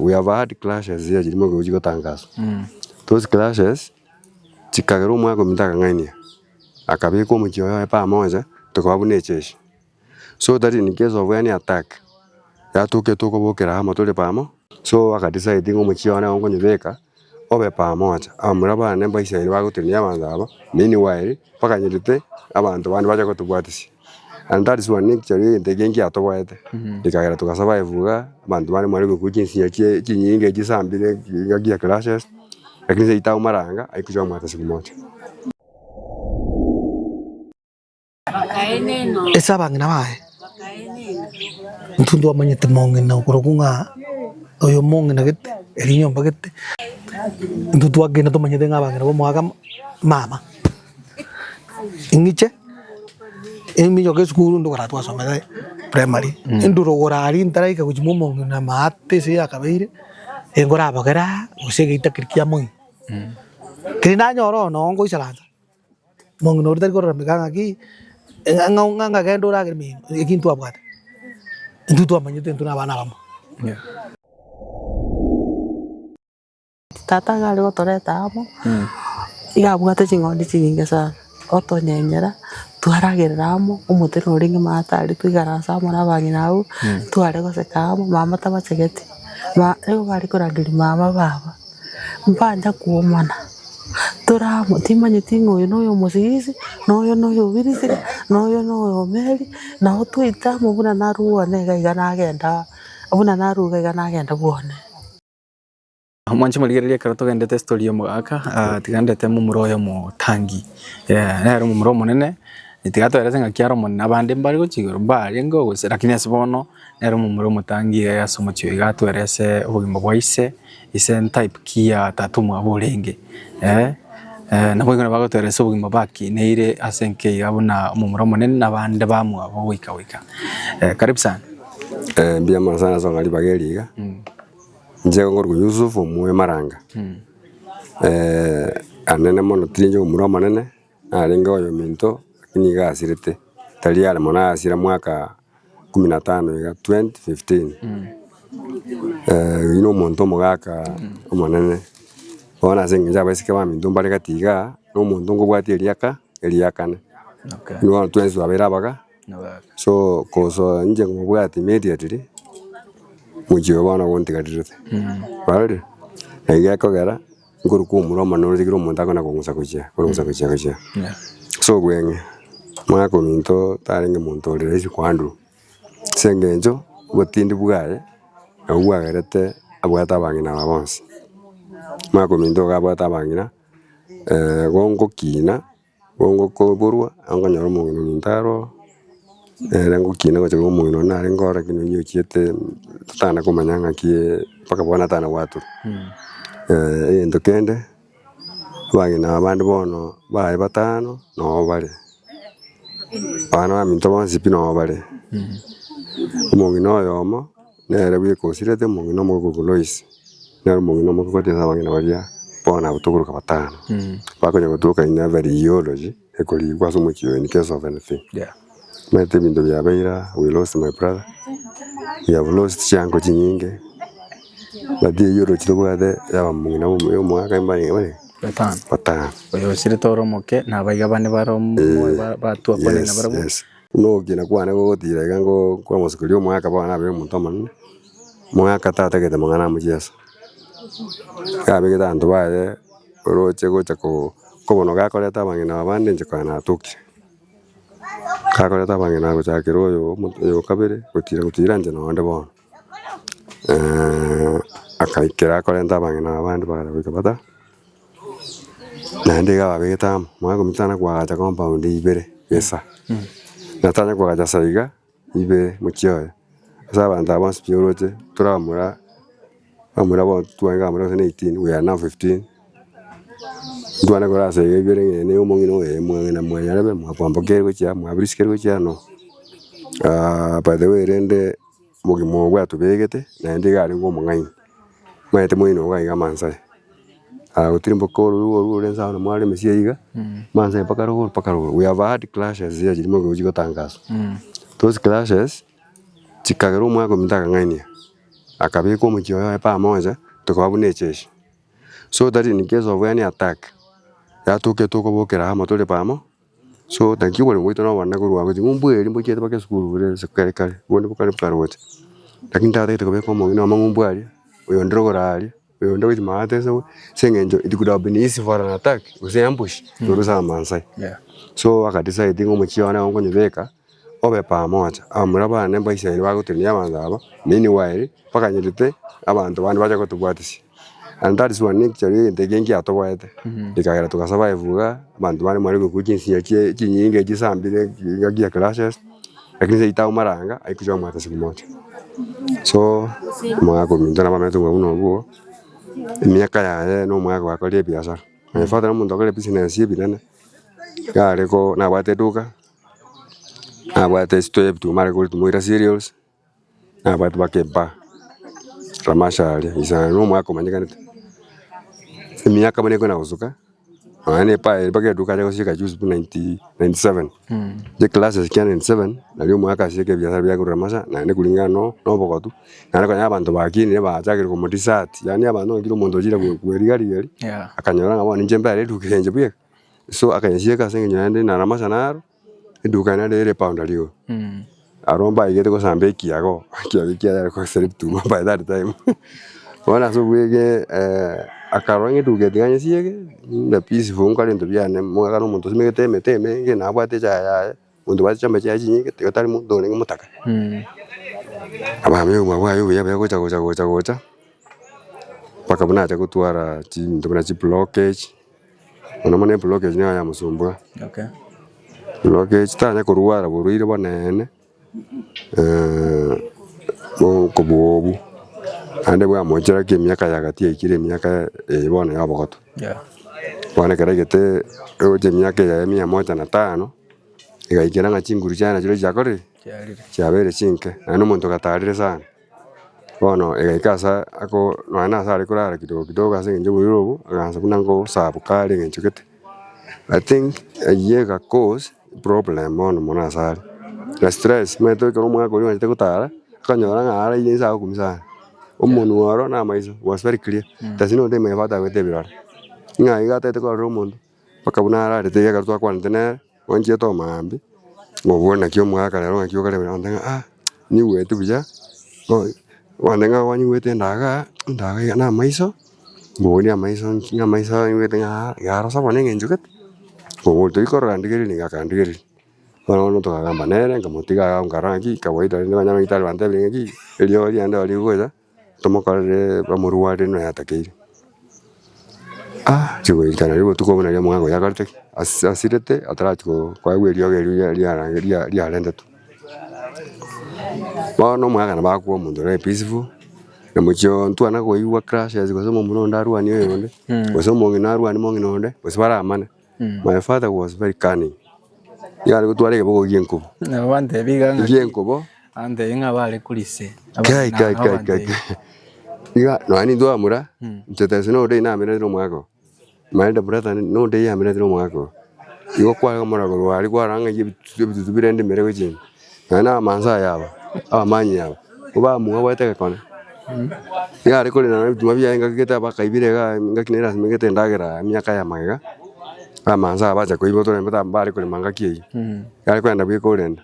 We have had clashes here chiri mogochi chigotangaswa. Those clashes chikagera omwaka ominto akang'ainia, akabeka omochie oye pamoja tokoba buna echeshi. So that in case of any attack, yatoka tokobokera amo tore pamo, so aka decide ng'a omochie one nkonyobeka obe pamoja. Abamura bane mbaisaine bagotenenia abanto aba, meanwhile bakanyerete abanto bande bacha gotobwatisia. And that is one actually egento ekio nkiatoboete, gekagera toga survive igaa, abanto bande mwarenge goikwa chinsinyo chie chinyinge chisambire engaki ya clashes, lakini seito abwo maranga haikuchomwa hata siku moja. Ase abang'ina baye, intwe ntwamanyete mong'ina okorokwa ng'a oyo omong'ina gete, eria nyomba gete, intwe twagenda tomanyete ng'a abang'ina bamoaka mama, ing'iche, eminyoka esukuru ndo kora twasomete primary, enduro igoro aria ntaraika gochia mwa omong'ina maate ase yakabeire, nkorabogera gose egeita keria kia moino, keri nanyora oo noo ngoisaransa. Omong'ina oria tari korora mega ng'aki, ng'a ng'a ng'a genda oragere mino, eki ntwabwate, intwe twamanyete intwe na abana abamo. Tata iga are gotoreta amo, iga abwate ching'ondi chinyinge sana, otonyenyera, twaragerera amo, omote norenge maate aria twaikaransa amo na abang'ina abwo, tware goseka amo, mama tabachegeti, ma nigo bare korangeria mama baba. Mbancha kwomana, tore amo, timanyeti ng'a oyo noyo omosigisi, na oyo noyo obirisire, na oyo noyo omeri, nabo twaita amo buna narua one iga iga nagenda buna narua iga iga nagenda bwone. Mwanche morigererie ekero togendete estory ya omogaka, tiga ndete momura oyo omotangi, nere omomura omonene, tiga toerese ng'aki are omonene abande mbare gochia igoro mbarenge gose lakini ase bono. Nere omomura omotangi ase omochie oyo iga atwerese obogima bwa ise, ise ntype ki ya tata omwabo orenge eh, naboigo nabo agotweresa obogima bakineire ase enka iga buna omomura omonene na abande bamwabo goika goika. Karibu sana. Mbuya mono sana ase ong'a ribaga eri iga, inche nkorokwa Yusuf Omuya Maranga, anene mono tiri inche omomura omonene, narenge oyominto lakini iga asirete, tari are mono asire mwaka kumi na tano iga, 2015, oyio na omonto omogaka omonene, bono ase eng'encho abaiseke baminto mbare gati igaa, na omonto nkobwatia eriaka, eriakane. Okay. Nigo bono twensi twabeire abaga, so kosoa inche nkobwati immediately, omochie oyo bono gontigarirete, kwarorire? Na iga ekogera. Nkorokwa omura omonene ore kera omonto akona kong'usa gochia, kong'usa gochia gochia. Ase obweng'e, omogaka ominto tarenge monto ore rahisi kohandle, ase eng'encho obotindi bwaye nabwo bwagerete abwate abang'ina aba bonsi. Omogaka ominto iga abwate abang'ina gongokina. Gokoborwa, okonyora omong'ina ominto aro, nere ngokina gocha koba omong'ina one narenge ororo lakini oyio ochiete totana komanya ng'aki mpaka bono atana gwatorwa. Egento kende, abang'ina aba bande bono baye batano noo bare, abana baminto bonsi pi noo bare, omong'ina oyomo. Nere bweka osirete omong'ina omoke korwa Loisi, nere omong'ina omoke gochia ase abang'ina baria bono abwo tokoroka batano, bakonya gotoka in every eulogy ekorikwa ase omochie oyo in case of anything. Yeah. Omanyete ebinto biabeire aa, we lost my brother, we have lost chiango chinyinge, but eulogy tobwate ya abamong'ina ya omwaka mbarenge barenge? Batano. Batano. Oyo osirete ore omoke, na abaiga bane bare omoyo ba- batwa kwane Yes, nabarabwo. yes. Buna ogokina kwane gogotira iga ngo kwamosukeria omogaka bono nabeire omonto omonene, omogaka tatagete mang'ana amo chiesa. Yabegete abanto baye oroche gocha ko kobono gakoreta abang'ina aba bande inche konya natokire. Gakoreta abang'ina gochakera oyo omo oyo okabere gotira gotira inche nonde bono. Akaikera akorenta abang'ina aba bande bagana goika bata. Naende iga babegete amo, omanye komitana koagacha compound ibere gesa, na tanya koagacha sa iga ibere mochie oye. Ase abanto aba bonsi pi oroche tore abamura, abamura bono twarenge abamura gose na eighteen, we are now 15, ntwane korwa ase iga ibere ng'a eye na omong'ina oyo eye mwang'ina mwanyarebe mwakwamboka ere gochia aa mwabirisika ere gochia aa no. By the way rende. Obogima obo bwatobegete, naende iga arenge omong'aini, omanyete moino iga iga amansae, agotirimboka ororo orwo ore inse abana mware emesie iga, amansae mpaka rogoro mpaka rogoro. We have had clashes here chiria mogochi gotangaswa, those clashes, chikagera omwaka ominto akang'ainia. akabeka omochie oye pamoja, tokaba buna echeshi. So that in case of any attack, yatoka tokobokera amo tore pamo, so naki oboremo bwaito na obonene korwa abwo ng'umbu eria mbochiete mpaka esukuru bore ase kare kare, bonde bokare bokaroche. Lakini tatagete kobeka omong'ina omo ng'umbu aria, oyonde rogoro aria, oyonde gochia maate ase ase eng'encho it could have been easy for an attack gose ambush igoro ase amasai. So aka decide ng'a omochie one nigo nkonyobeka. obe pamoja, abamura bane mbaisraeli bagotenenia abanto aba, meanwhile bakanyerete abanto bande bacha gotobwatisia. And that is one actually egento eke nkiatoboete, ekagera toga survive igaa, abanto bande mware goikwa chinsinyo chie chinyinge chisambire engaki ya clashes, lakini seito abwo maranga haikuchomwa siku moja. So, omogaka ominto nabo amanyete buna obwo, emiaka yaye na omwaka gwakorire ebiasara, my father na omonto okore ebusiness ebinene, yare ko nabwate eduka. Nabwate esito y'ebituma are korwa Moira Cereals, nabwate mpaka ebar, Ramasha aria, isano na omwaka omanyekanete. Emiaka buna ekona gosuka, nonya na epaa ere mpaka eduka aria gosieka juzi buna 97. Eclasses chia 97, nario omwaka asieke ebiasara biaye korwa Ramasha, naende kulingana no na obogotu, naende konya abanto bakinire bachakire komodesert, yaani abanto ng'a kera omonto ochire kwerigarigeria, akanyora ng'a bono inche mbere eduka eye inche bweka. So akanyesieka ase eng'encho naende naro amasana aro, eduka naende ere epounder rigoro. Aro mbaigete gosamba ekiago, ekiago ekiaye are kosera ebituma by that time. Bono ase obwege akarora ng'a eduka eye tiga nyesieke, mbe peaceful nkore ebinto biane, omogaka na omonto osimegete emete emenge nabwate echae yaye, omonto obwate chiombe chiaye chinyinge, tiga tari monto orenge motaka. Abamura obogima bwaye obuya buya gocha gocha gocha gocha, mpaka buna acha gotwara chinto buna chiblockage. Mono mono eblockage nigo yamosumbua. Okay. Blockage tanya korwara borwaire bonene kobua obwo, naende bwamochera ki emiaka ya gati yaikire emiaka eye bono ya obogotu. Yeah. Bono ekero aigete egocha emiaka eye mia moja na tano, egaikera ng'a chinguru chiaye nachirochio chiakorire ki? Chiarire. Chiabeire chinke, naende omonto gatarire sana. Bono egaika ase ako nonya na ase are korara kidogo kidogo ase eng'encho oborwaire obwo, agaansa buna ngosaboka are eng'encho gete. I think eyio ega cause problem bono mono ase are. Na stress, omanyete ekero omwaka oria oanchete gotara, okonyora ng'a araire inse agokumia sana, omonwa oro na amaiso was very clear, there's no day my father agoeta ebirore, ng'a iga atagete korora omonto. Mpaka buna ararete iga ekero twakwanete nere, oanchete omambia, ng'obua naki omwaka rero ng'aki okare buya onte ng'a ah, nyigweti buya, onde ng'a kwanyigwete endaga endaga iga na amaiso, mboria amaiso nki ng'a amaiso nyigwete ng'a iga arosa bono eng'encho gete, kobua tori korora ndigereria nigo akandigereria. Bono bono tokagamba nere, nkamotiga iga nkarora ng'aki kawaida rende onye nyagetari bantebirie ng'aki, eriogi riane riria rigocha. Tomokorere bamorware nonya atakeire. Ah chigoika nario obotuko obwo nario omogaka oyio akorete ki? Asi asirete atarachia ko koegwa eriogo erio ria riarange ria riarentetwe. Bono omogaka nabo akoa omonto ore peaceful, na mochie oo ntwana koigwa clashes gose omomura onde arwanie oyonde, gose omong'ina arwanie mong'ina onde, gose baramane. My father was very cunning, nigo are gotwara ekebogo gie enkobo, Nabo bantebia iga ng'a gie enkobo. Bantebia ng'a bare korise. Kai kai kai kai kai. Iga nonya nintwe abamura, inche there's no day namerete na omogaka oo. My elder brother no day amerete na omogaka oo. Igo kware komorora korwa aria kwarora ng'a ebitutu ebitutu bire ndimere gochia ime. Nonya na abamansae aba, abamanyi aba, obamua obwate egekone. Iga are korenda na ebituma biaye engaki gete abakaibire igaa engaki nere asimegete endagera emiaka ya magega, abamansae bacha koiba otorembe mbare korema engaki eyio. Iga are kogenda bweka orenda.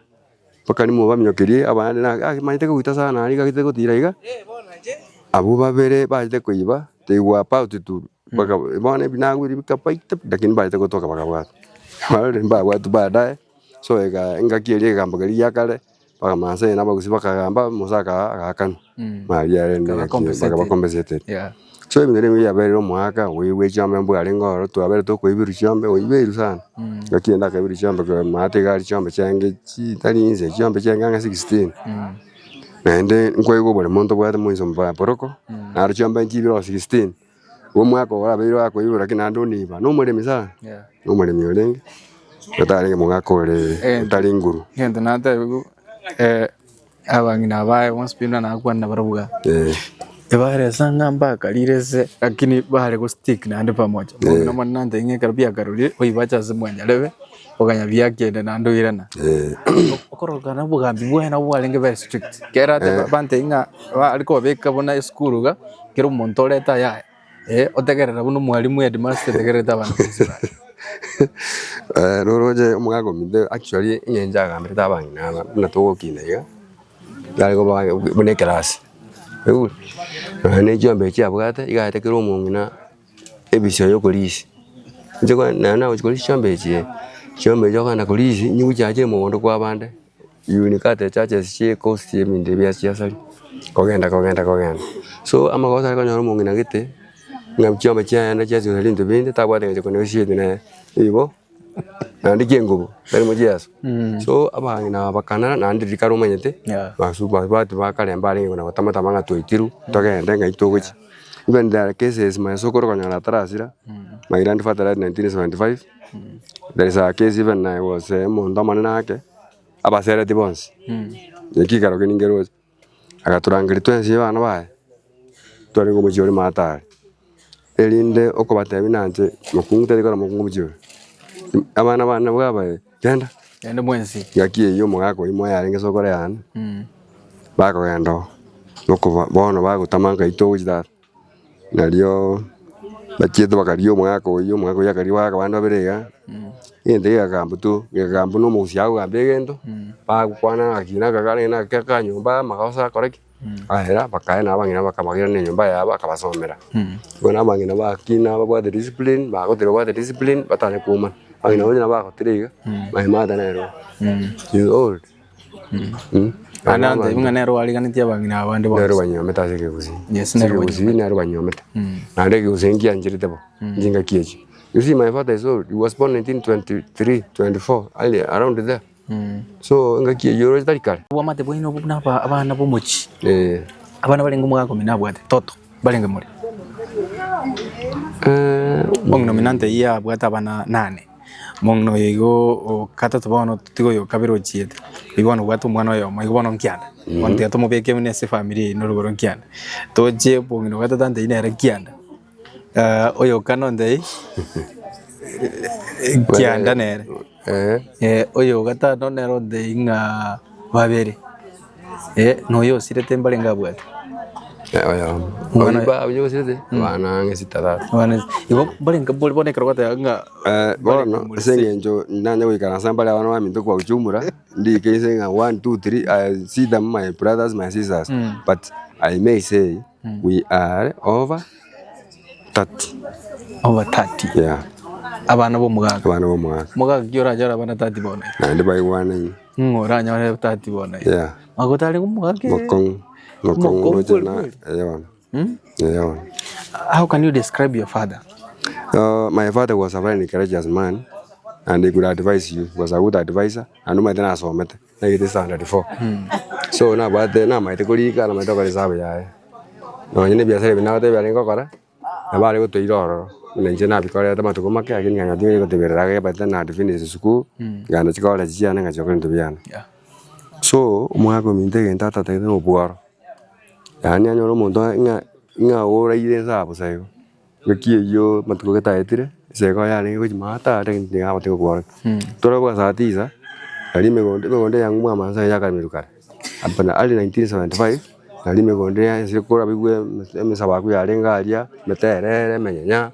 Mpaka nimwe baminyokerie abande na akimanyete koguta sana aria gachete gotira iga, abwo babere bachete koiba, they were about to mpaka bono ebinagu biria bikabaita pi lakini mbachete gotoka bakabwatwa. Barore mbabwatwa baadaye, so ega engaki eria egegambo keria gia kare, bakamansa na abagusii bakagamba, musa aka agaakanwa, maria rende Bakaba ngaki compensated. bakaba compensated. Yeah. So ebinto ebi biabeire omwaka, oigwe chiombe mbwarenge ororo, twabere tokoiberwa chiombe, oiberwe sana. Ngaki ende akaibirwa chiombe korwa maate iga aria chiombe chiange chitari inse, chiombe chiange ang'e 16. Naende nkwaigwa oboremo ntobwate moiso mbaya boroko, naro chiombe nchiibire oo 16, igo omwaka ogo orabeire ogakoibora lakini naende oniba, na omoremi sana, na omoremi orenge, otarenge mogaka ore otari nguru. Egento natebiwu, abang'ina abaye bonsi pi buna nakwana nabarabwo iga. Eh. Ebaresa ng'a mbakarire ase lakini bare go stick naende pamoja. Bono na nante ng'a ekero biakarurire oibache ase mwanyarebe oganya biakende naende oirana. Okorokana obogambi bwaye nabwo bwarenge very strict. Ekero ateba bantebie ng'a bare kobabeka buna esukuru iga, kera omonto orete ayaye, otegerera buna omwalimu headmaster etegererete abana bonsi baye. Roroche omogaka ominto actually eng'encho agamberete abang'ina aba buna togokina iga. Yare koba buna ekerasi, oigure? Nonya na echiombe echi abwate, iga aete kera omong'ina ebisio ya okorisia. Inche kwa nonya nagochia korisia chiombe echi eh, chiombe echi okogenda korisia, nigo chiachire mogondo kwa abande, you will cut the churches chie cost ebinto ebi chiasaria, kogenda kogenda kogenda. So amagoso are konyora omong'ina gete, ng'a chiombe chiaye chiacha ebinto binde tabwate eng'encho konegotiate nere, igo. Naende ki'engubo, tari mochiaso. So abang'ina aba bakanara naende riria kare omanyete, basu basubati ba kare mbarenge buna gotama tama ng'a twaitirwe, togende ng'ai togochia. Even there are cases my sokoro okonyora atarasira, my grandfather died 1975, there is a case even I was omonto omonene ake, abasereti bonsi, ekikaro keria nkeroche, agatorangeria twensi abana baye, twarenge omochie oria maate are. Erinde okobatebia nanche mokungu tari kora mokungu mochie ore, abana bane nabwo abaye, genda. Genda mwensi. Ngaki eyio omogaka oyio moyo arenge sokoro yane, bakogenda oo, okoba bono bagotama nkai togochia tata, nario bachiete bakaria omogaka oyio, omogaka oyio akaria goaka abande babere iga, egento gekagamba tu, gekagamba buna omogusii akogamba egento, bagokwana ng'aki naka kare naki akanyomba amagoso akore ki. Aera bakaena abang'ina bakabairana enyomba yabo akabasomera. Bono abang'ina bakina babwate discipline, bagotira babwate discipline batanye koumana. Abang'ina bonsi nabo bagotira iga, my mother nere oo, she is old. Naende nantebia ng'a nere oariganetie abang'ina aba bande bonsi. Nere obanyomete ase ekegusii. Yes, Ase nere ekegusii obanyomete. nere obanyomete. Naende ekegusii nkiancherete bo, chingaki echio. You see my father is old, he was born 1923, 24, early around there. So engaki eyio oroche tari kare. Obwamate bwaino obwo buna abana b'omochie, Eh. abana barenge omogaka omino abwate toto barenge more. Eh, Omong'ina omino antebia abwate abana nane, omong'ina oyo igo o gatato bono tiga oyo kabere ochiete, igo bono obwate omwana oyomo igo bono nkianda, bono tiga tomobeke buna ase efamiri eye ino rogoro nkianda. Tochie omong'ina o gatato antebia nere nkianda. Oyo kane ontebia nkianda nere. Oyo gatano nere ontebia ng'a babere, na oyo osirete mbarenge abwate. Igo mbarenge bori bono ekero ogoteba ng'a Bono ase eng'encho nanye goikaransa mbare abana baminto kwa ujumla, ndike inse ng'a one, two, three, I see them my brothers, my sisters, but I may say we are over 30. Over 30. Yeah. Abana b'omogaka. Abana b'omogaka. Omogaka ki oranyore abana 30 bono iga? Naende baigwanaine. Ng'o oranyore 30 bono iga? Yeah. Magotari omogaka Mokong'u. Mokong'u Mokong'u roche kweli na kweli. eh bono. Eh bono. How can you describe your father? My father was a very courageous man and he could advise you. He was a good advisor and omanyete nasomete. Naigete standard four. So nabwate namaete korika namaete gokora esabu yaye. Nonye na ebiasara ebi nagotebia arenge gokora, nabo are gotoira ororo, buna inche nabikorete amatuko make lakini nkanyora ting'ani goteberera ake by the time nadi finish esukuru, nkagenda chicollege chiane ngachia gokora ebinto biane. So, omwaka ominto egento atatagete na obworo, yaani anyore omonto ng'a ng'a oraire nse aa bosa igo. Engaki eyio amatuko getaetire, esegi oye yarenge gochia maate are nigo agotiga koborokia. Tore goika saa tisa, naria emegondo emegondo eyango mwa amansae yakaremirwe kare, hapana early 1975, naria emegondo yansire korabigwa emesabaku yarenge aria, emeterere, emenyenya,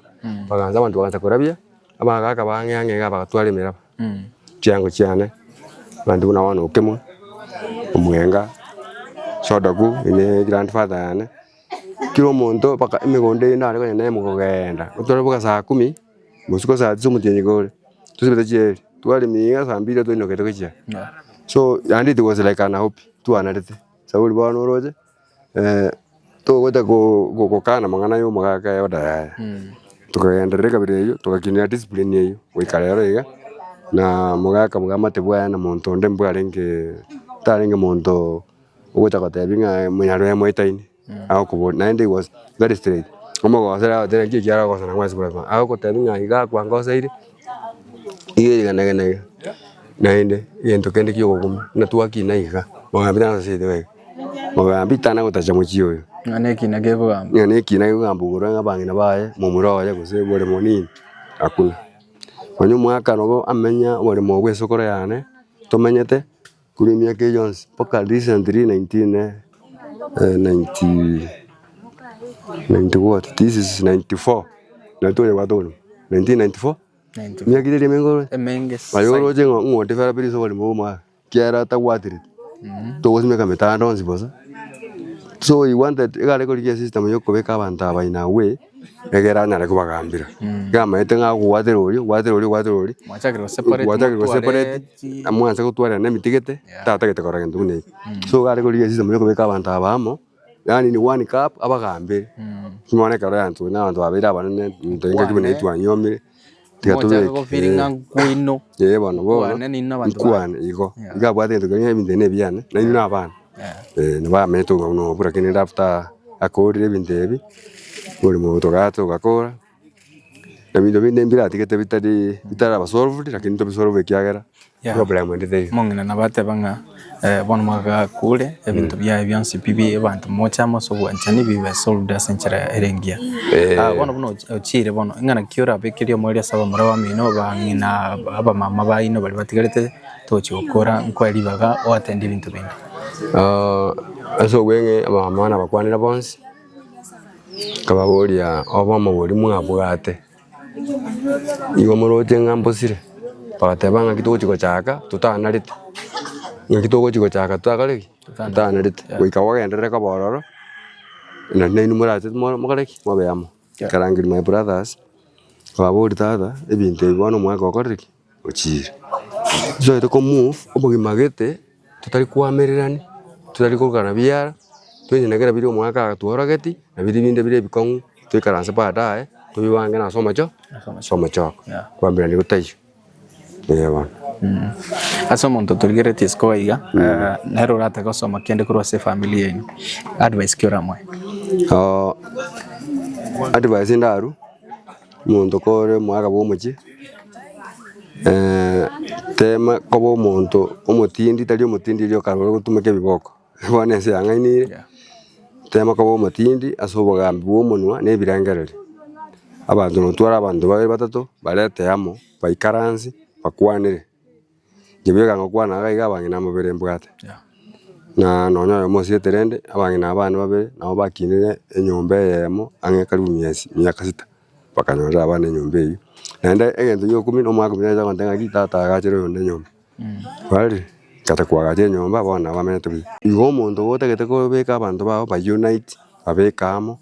bagaansa abanto bagaansa korabia, abagaka ba ang'e ang'e iga bagatwara emeraba, chiango chiane, abanto buna bono Okemwa, Omwenga, Sodoku, ine grandfather yane. Kera omonto mpaka emegondo eye nare konya nemo kogenda, otware boka saa kumi, mosuko saa tisa omotienyi kore, tosibete chieri, twaremia iga saa mbiri twainokete gochia. So naende it was like an hobby twanarete, sababu bono oroche togocha ko gokana amang'ana ya omogaka eorder yaye, tokagenderera ekabira eywo, togakinia discipline eywo goika rero iga, na omogaka bwamate bwaye na monto onde mbwarenge tarenge monto. Ogocha gotebia ng'a monyarwe amoetaine, agokoboria naende he was very straight, omogosera agoteba naki ekiagera agogosana mwensi korwa agogotebia ng'a iga kwangoseire, iga ere iga na iga na iga. Naende egento kende kia ogokumia, buna twakina iga, mogambi tana sosete iga, mogambi tana gotacha mochie oyo. Ng'a nekina gekogamba. Ng'a nekina gekogamba igoro ng'a abang'ina baye, momura oye gose oboremo nini, hakuna. Onye omwaka nabo amenya oboremo bwa esokoro yane, tomenyete, korwa emiaka eyio yonsi mpaka recently 19 90 90 what, this is 94, nari twanyebwate oboremo, 1994, emiaka eria emenge ore, Emenge aye oroche ng'a ng'o odevelopire ase oboremo bwa omwaka. Ekiagera atabwatereti, togosimeka emetanda onsi bosa. So he wanted iga are korigia esystem ya okobeka abanto aba in a way, egere anyare kobagambera. Iga amaete ng'a agogwatera oria, ogwatera oria, ogwatera oria, Mwachakire goseparate gwachakire motware goseparate, chi- mwanse gotwarana emiti gete, Yeah. tatagete korora gento buna ekio. So iga are korigia esystem ya okobeka abanto aba amo, yaani in one cup abagambere. Bono ekero yanto na abanto babeire abanene, monto engaki buna Nkwane. eye twanyuomire. Tiga Mochake tobeke gofeel ng'a nkwino. Eh bono bono Nkwane ninwe abanto bane. nkwane igo. Yeah. Iga abwate egento keria ng'a ebinto ebi nebiane, na inwe na abana. Yeah. Eh nabamenyete obogima buna obwo lakini rende after akorire ebinto ebi, oboremo obo togacha togakora, ebinto binde mbiratigete bitari bitaraba solved lakini tobisolve ekiagera Yeah. problem ende teiyo. Omong'ina nabo ateba ng'a bono mwagakure ebinto biaye bionsi pi bi abanto moche amo ase obwanchani bibe solved ase enchera ere engiya. Eh. Bono buna ochire bono, ing'ana ki orabekerie omoerio ase abamura bamino, abang'ina, abamama baino baria batigarete togochia gokora nkoe ribaga oatende ebinto binde. Ase obweng'e abamama nabakwanera bonsi, nkababoria obomo boria mwabwate. Igo moroche ng'a mbosire, bagateba ng'aki togochi gochaka totanarete, ng'aki togochi gochaka totakore ki? Totanarete. Goika bogenderere koba ororo, naende nainwe morache mo- mokore ki? Mobe amo. Nkarangeria my brothers, nkababoria tata, ebinto ebi bono omwaka okorire ki? Ochire. Totaete ko move obogima gete, totari koamererani, totari korokana biara, twensi na kera biri omwaka atworogeti, na biria binde bire ebikong'u, toikaranse baadaye, tobibange na ase omocho ase omochoko, koamererania gotaiyo, eh bono. Ase omonto otorigeretie isiko iga, nere oratake gosoma kende korwa ase efamiri yaino, advice ki oramoe? Advice ndarwe, omonto kore omogaka bwa omochie, tema koba omonto omotindi tari omotindi erio okare ogotumeka ebiboko, bono ense yang'ainire, tema koba omotindi ase obogambi bwa omonwa na ebirengererio. Abanto notware abanto babere batato, barete amo, baikaranse, bakwanere. Inche bweka ngokwana iga iga abang'ina mobere mbwate, na nonya oyomo osiete rende, abang'ina abane babere nabo bakinire enyomba eyemo ang'e karibu miezi miaka sita, bakanyorera abana enyomba eywo. Naende egento gia okumia na omwaka omuya nacha gontebia ng'aki tata agachere oyonde enyomba, kwarorire? Tata kwagacha enyomba bono nabo bamenyete buya. Igo omonto otagete kobeka abanto bao ba unite, babeke amo,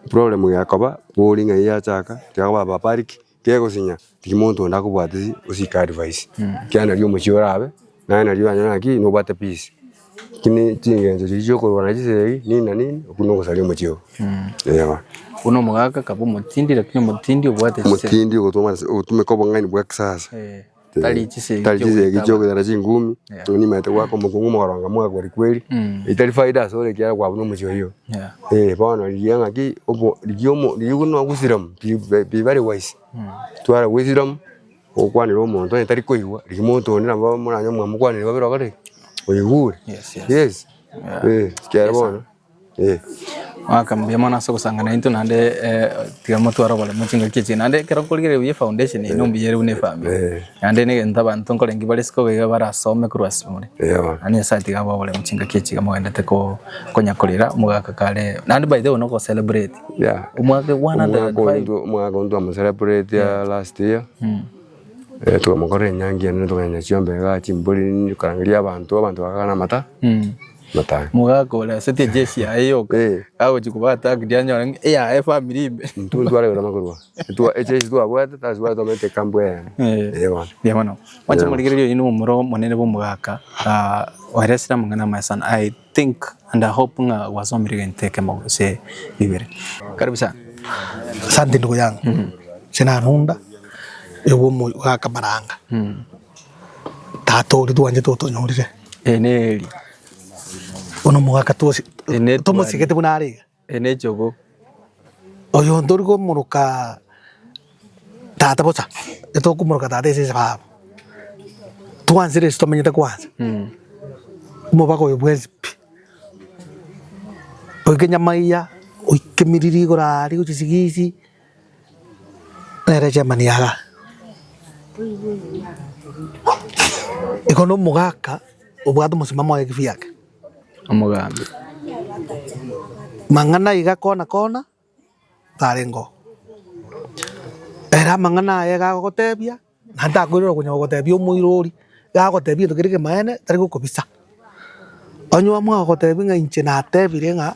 problem gekoba, bori ng'ai yachaka, tiga kobabariki. Kegosinya, rigia monto onde akobwate osike advice, ekiagera nario omochie orabe, naye nario oranyore ng'aki nobwate peace. Lakini chingencho chiria chia okorwana chisegi nini na nini, okwo nogosaria omochie oo, eh bono. Buna omogaka kaba omotindi lakini omotindi obwate chisegi. Omotindi ogotoma ase ogotumeka obong'aini bwa kisasa. Tari chisegi Tari chisegi chi'ogoitaba. chi'ogoitana chingumi, Yeah. nonya nimaete goaka omokungu omogoronga mwaka kweri kweri, etari faida ase ore ekiagera kwabuna omochie oyio. Yeah. Eh, bono rigia ng'aki obo rigia omo rigia buna wisdom be be very wise. Twara wisdom, gokwanera omonto onye tari koigwa, rigia omonto onde nabo moranyore mwamokwanire babere okore ki? Oigure. Yes, yes. Yes, Yeah. eh, ekiagera bono. Mwaka mbuya mono ase ogosanga naintwe naende tiga motware oboremo chingaki echi naende ekero nkorigereria buya efoundation eye nombuya ere buna efamiri naende na egento abanto nkorenge bare isiko iga barasome korwa ase more naende Nyasaye tiga abae oboremo chingaki echi iga mogendete ko konya korera omogaka kare naende by the way nogo celebrate omwaka 105. Omwaka oyo twamo celebrate last year, twamokorera enyangi enene tokagenda chiombe igaa chimbori tokarangeria abanto, abanto bakagana amata. Matanga. Mogaka ore ase ejeshi yaye yoka, Eh. agochia koba attacked anyore ng'a eyaye efamiri ime. Intwe ntwarabera makorwa. Intwa ejeshi twabwate tari twamanyete ekambu eyemo. Eh. Eh bono. Mbuya mono. Mwanche morigereria oyio nomomura omonene bwa omogaka, oeresire amang'ana amaya sana. I think and I hope ng'a gwasomire egento ekemo gose bibere. Karibu sana. Asante ndugu yangu, inche nanunda oyo omogaka maranga, tata oria twanchete otonyorire. Eye neri. Bono omogaka twosi Eye ne tomosigete buna are iga. Eye ne echogo. Oyo ntori komoroka tata bosa, etokomoroka tata ase esababu, twansire ase tomenyete kwanza, omobaga oyo bwensi pi. Oike Nyamaiya, oike Miriri igoro aaria gochia Sigisi, nere chairman ya igaa. Igo na omogaka obwate omosimamo oye kivyake. Omogambi. Mang'ana iga kona kona, tarenge oo. Ere amang'ana aye iga agogotebia. Naende takoirora konya gogotebia omoirori, iga agotebia egento keria ekemanene tari gokobisa. Onye oamua gogotebia ng'a inche natebire ng'a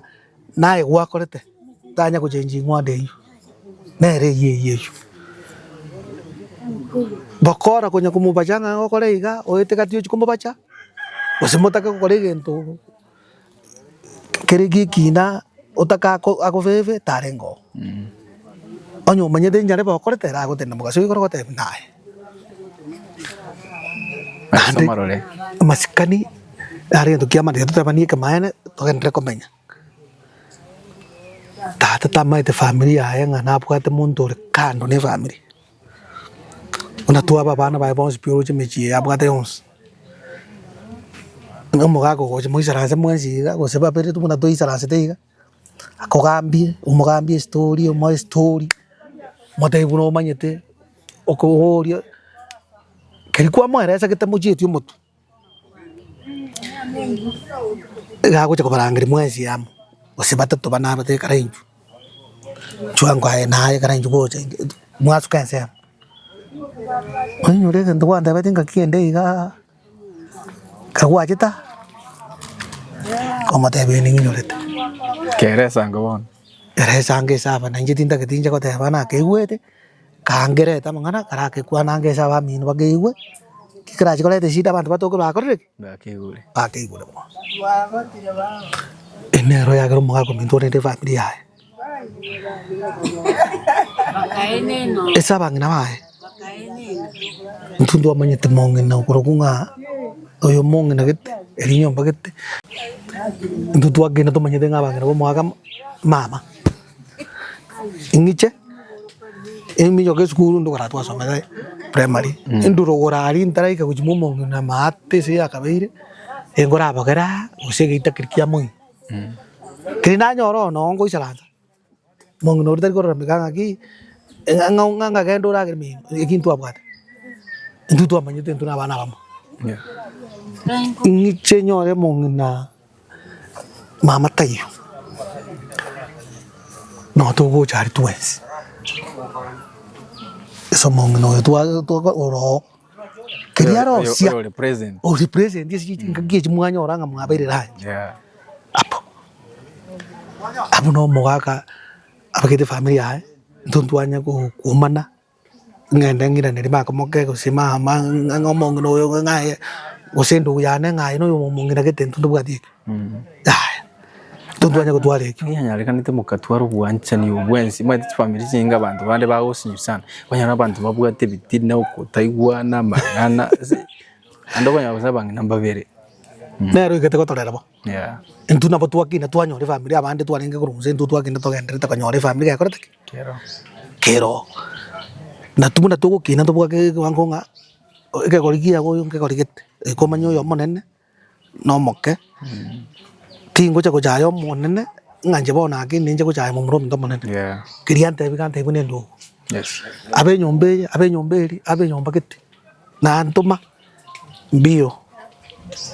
naye gwakorete, tanya gochengi ing'wana eywo, nere eywo eywo eywo. Bokora konya komobacha ng'a okore iga, oete gati ochia komobacha, gose motake gokora egento kere gekina otake ako akobebe tarenge oo. Onye omanyete nyarebe okorete ere agotenena mogaso igoro ogotebia naye. Naende Amarore. amasikani naro egento kia maana totebanie ekemaene togenderere komenya. Tata tamaete famiri yaye ng'a nabwate monto ore kando na efamiri, buna twaba abana baye bonsi pi oroche emechie eye abwate yonsi. Omogaka ogocha moisaranse mwensi iga gose babere buna toisaransete iga, akogambie, omogambie estori omoe estori, omotebie buna omanyete, okoboria, keria kwamoeresa getamochieti omotwe, iga agocha kobarangeria mwensi amo, gose batato bane abate ekero intwe, inchuo ango aye naye ekero intwe gocha intwe mwasuka ensemo. Oinyore egento gwantebetie ngaki ende igaa, ekero gwachete aa, nkomotebia ee ning'inyorete. Kera esango bono. Ere esango ase aba nainche tintageti inche goteba nakeigwete, kangerete amang'ana karakekwana ange ase abamino bakeigwe, ki kerache koreta eshida abanto batoke bakorire ki? Bakeigure. Bakeigure bono. Eye nero yagera omogaka ominto orende efamiri yaye. Ase abang'ina baye, intwe ntwamanyete mong'ina okorokwa ng'a oyo mong'ina gete, eri nyomba gete, intwe twakenda tomanyete ng'a abang'ina bamoaka mama, ing'iche, eminyoka esukuru ndo kara twasomete primary, endurogoro aria ntaraika gochia mwa omong'ina maate ase yakabeire, nkorabogera gose egeita keria kia moino. Keri nanyora oo noo ngoisaransa, mong'ina oria tari korora mega ng'aki, ng'a ng'a ng'a genda oragere mino, eki ntwabwate, intwe twamanyete intwe na abana abamo. Ing'iche nyore mong'ina mama taiyo, noo togocha aria twensi, ase omong'ina oyo twa twa oro oo. Keria arosia Oyo ore present. ore present ase chingaki echi mwanyora ng'a mwabeire lunch Yeah. apo abwo na omogaka abegete efamiri yaye intwe ntwanya ko koumana ng'ende ng'iraneri makomoke gose mama ng'a omong'ina oyo ng'a gose endugu yane ng'a aye noyo omong'ina gete intwe ntobwati ekio yaya. Ntotwanya gotwara ekio. Yanyarekanete mokatwara obwanchani obwensi, omanyete chifamiri chinyinge abanto bande bagosinywa sana, okonyora abanto babwate ebitina, okotaigwana, amang'ana ase naende okonyora gose abang'ina mbabere. Nere oigete gotorera bo. Yeah. Intwe nabo twakina twanyora efamiri abande twarenge korwa inse intwe twakina togenderete konyora efamiri gekorete ki? Kero. Kero. Natwo buna togokina ntobwake ekewango ng'a ekegori kiago oyo nkegori gete, ekomanya oyo omonene. nomoke, tingocha gochaya omonene ng'a inche bono ake ninche gochaya momura ominto omonene. Yeah. Keria antebi iga antebi buna endugu. Yes. Abe enyomba eye, abe enyomba eria, abe enyomba gete, nantoma mbio,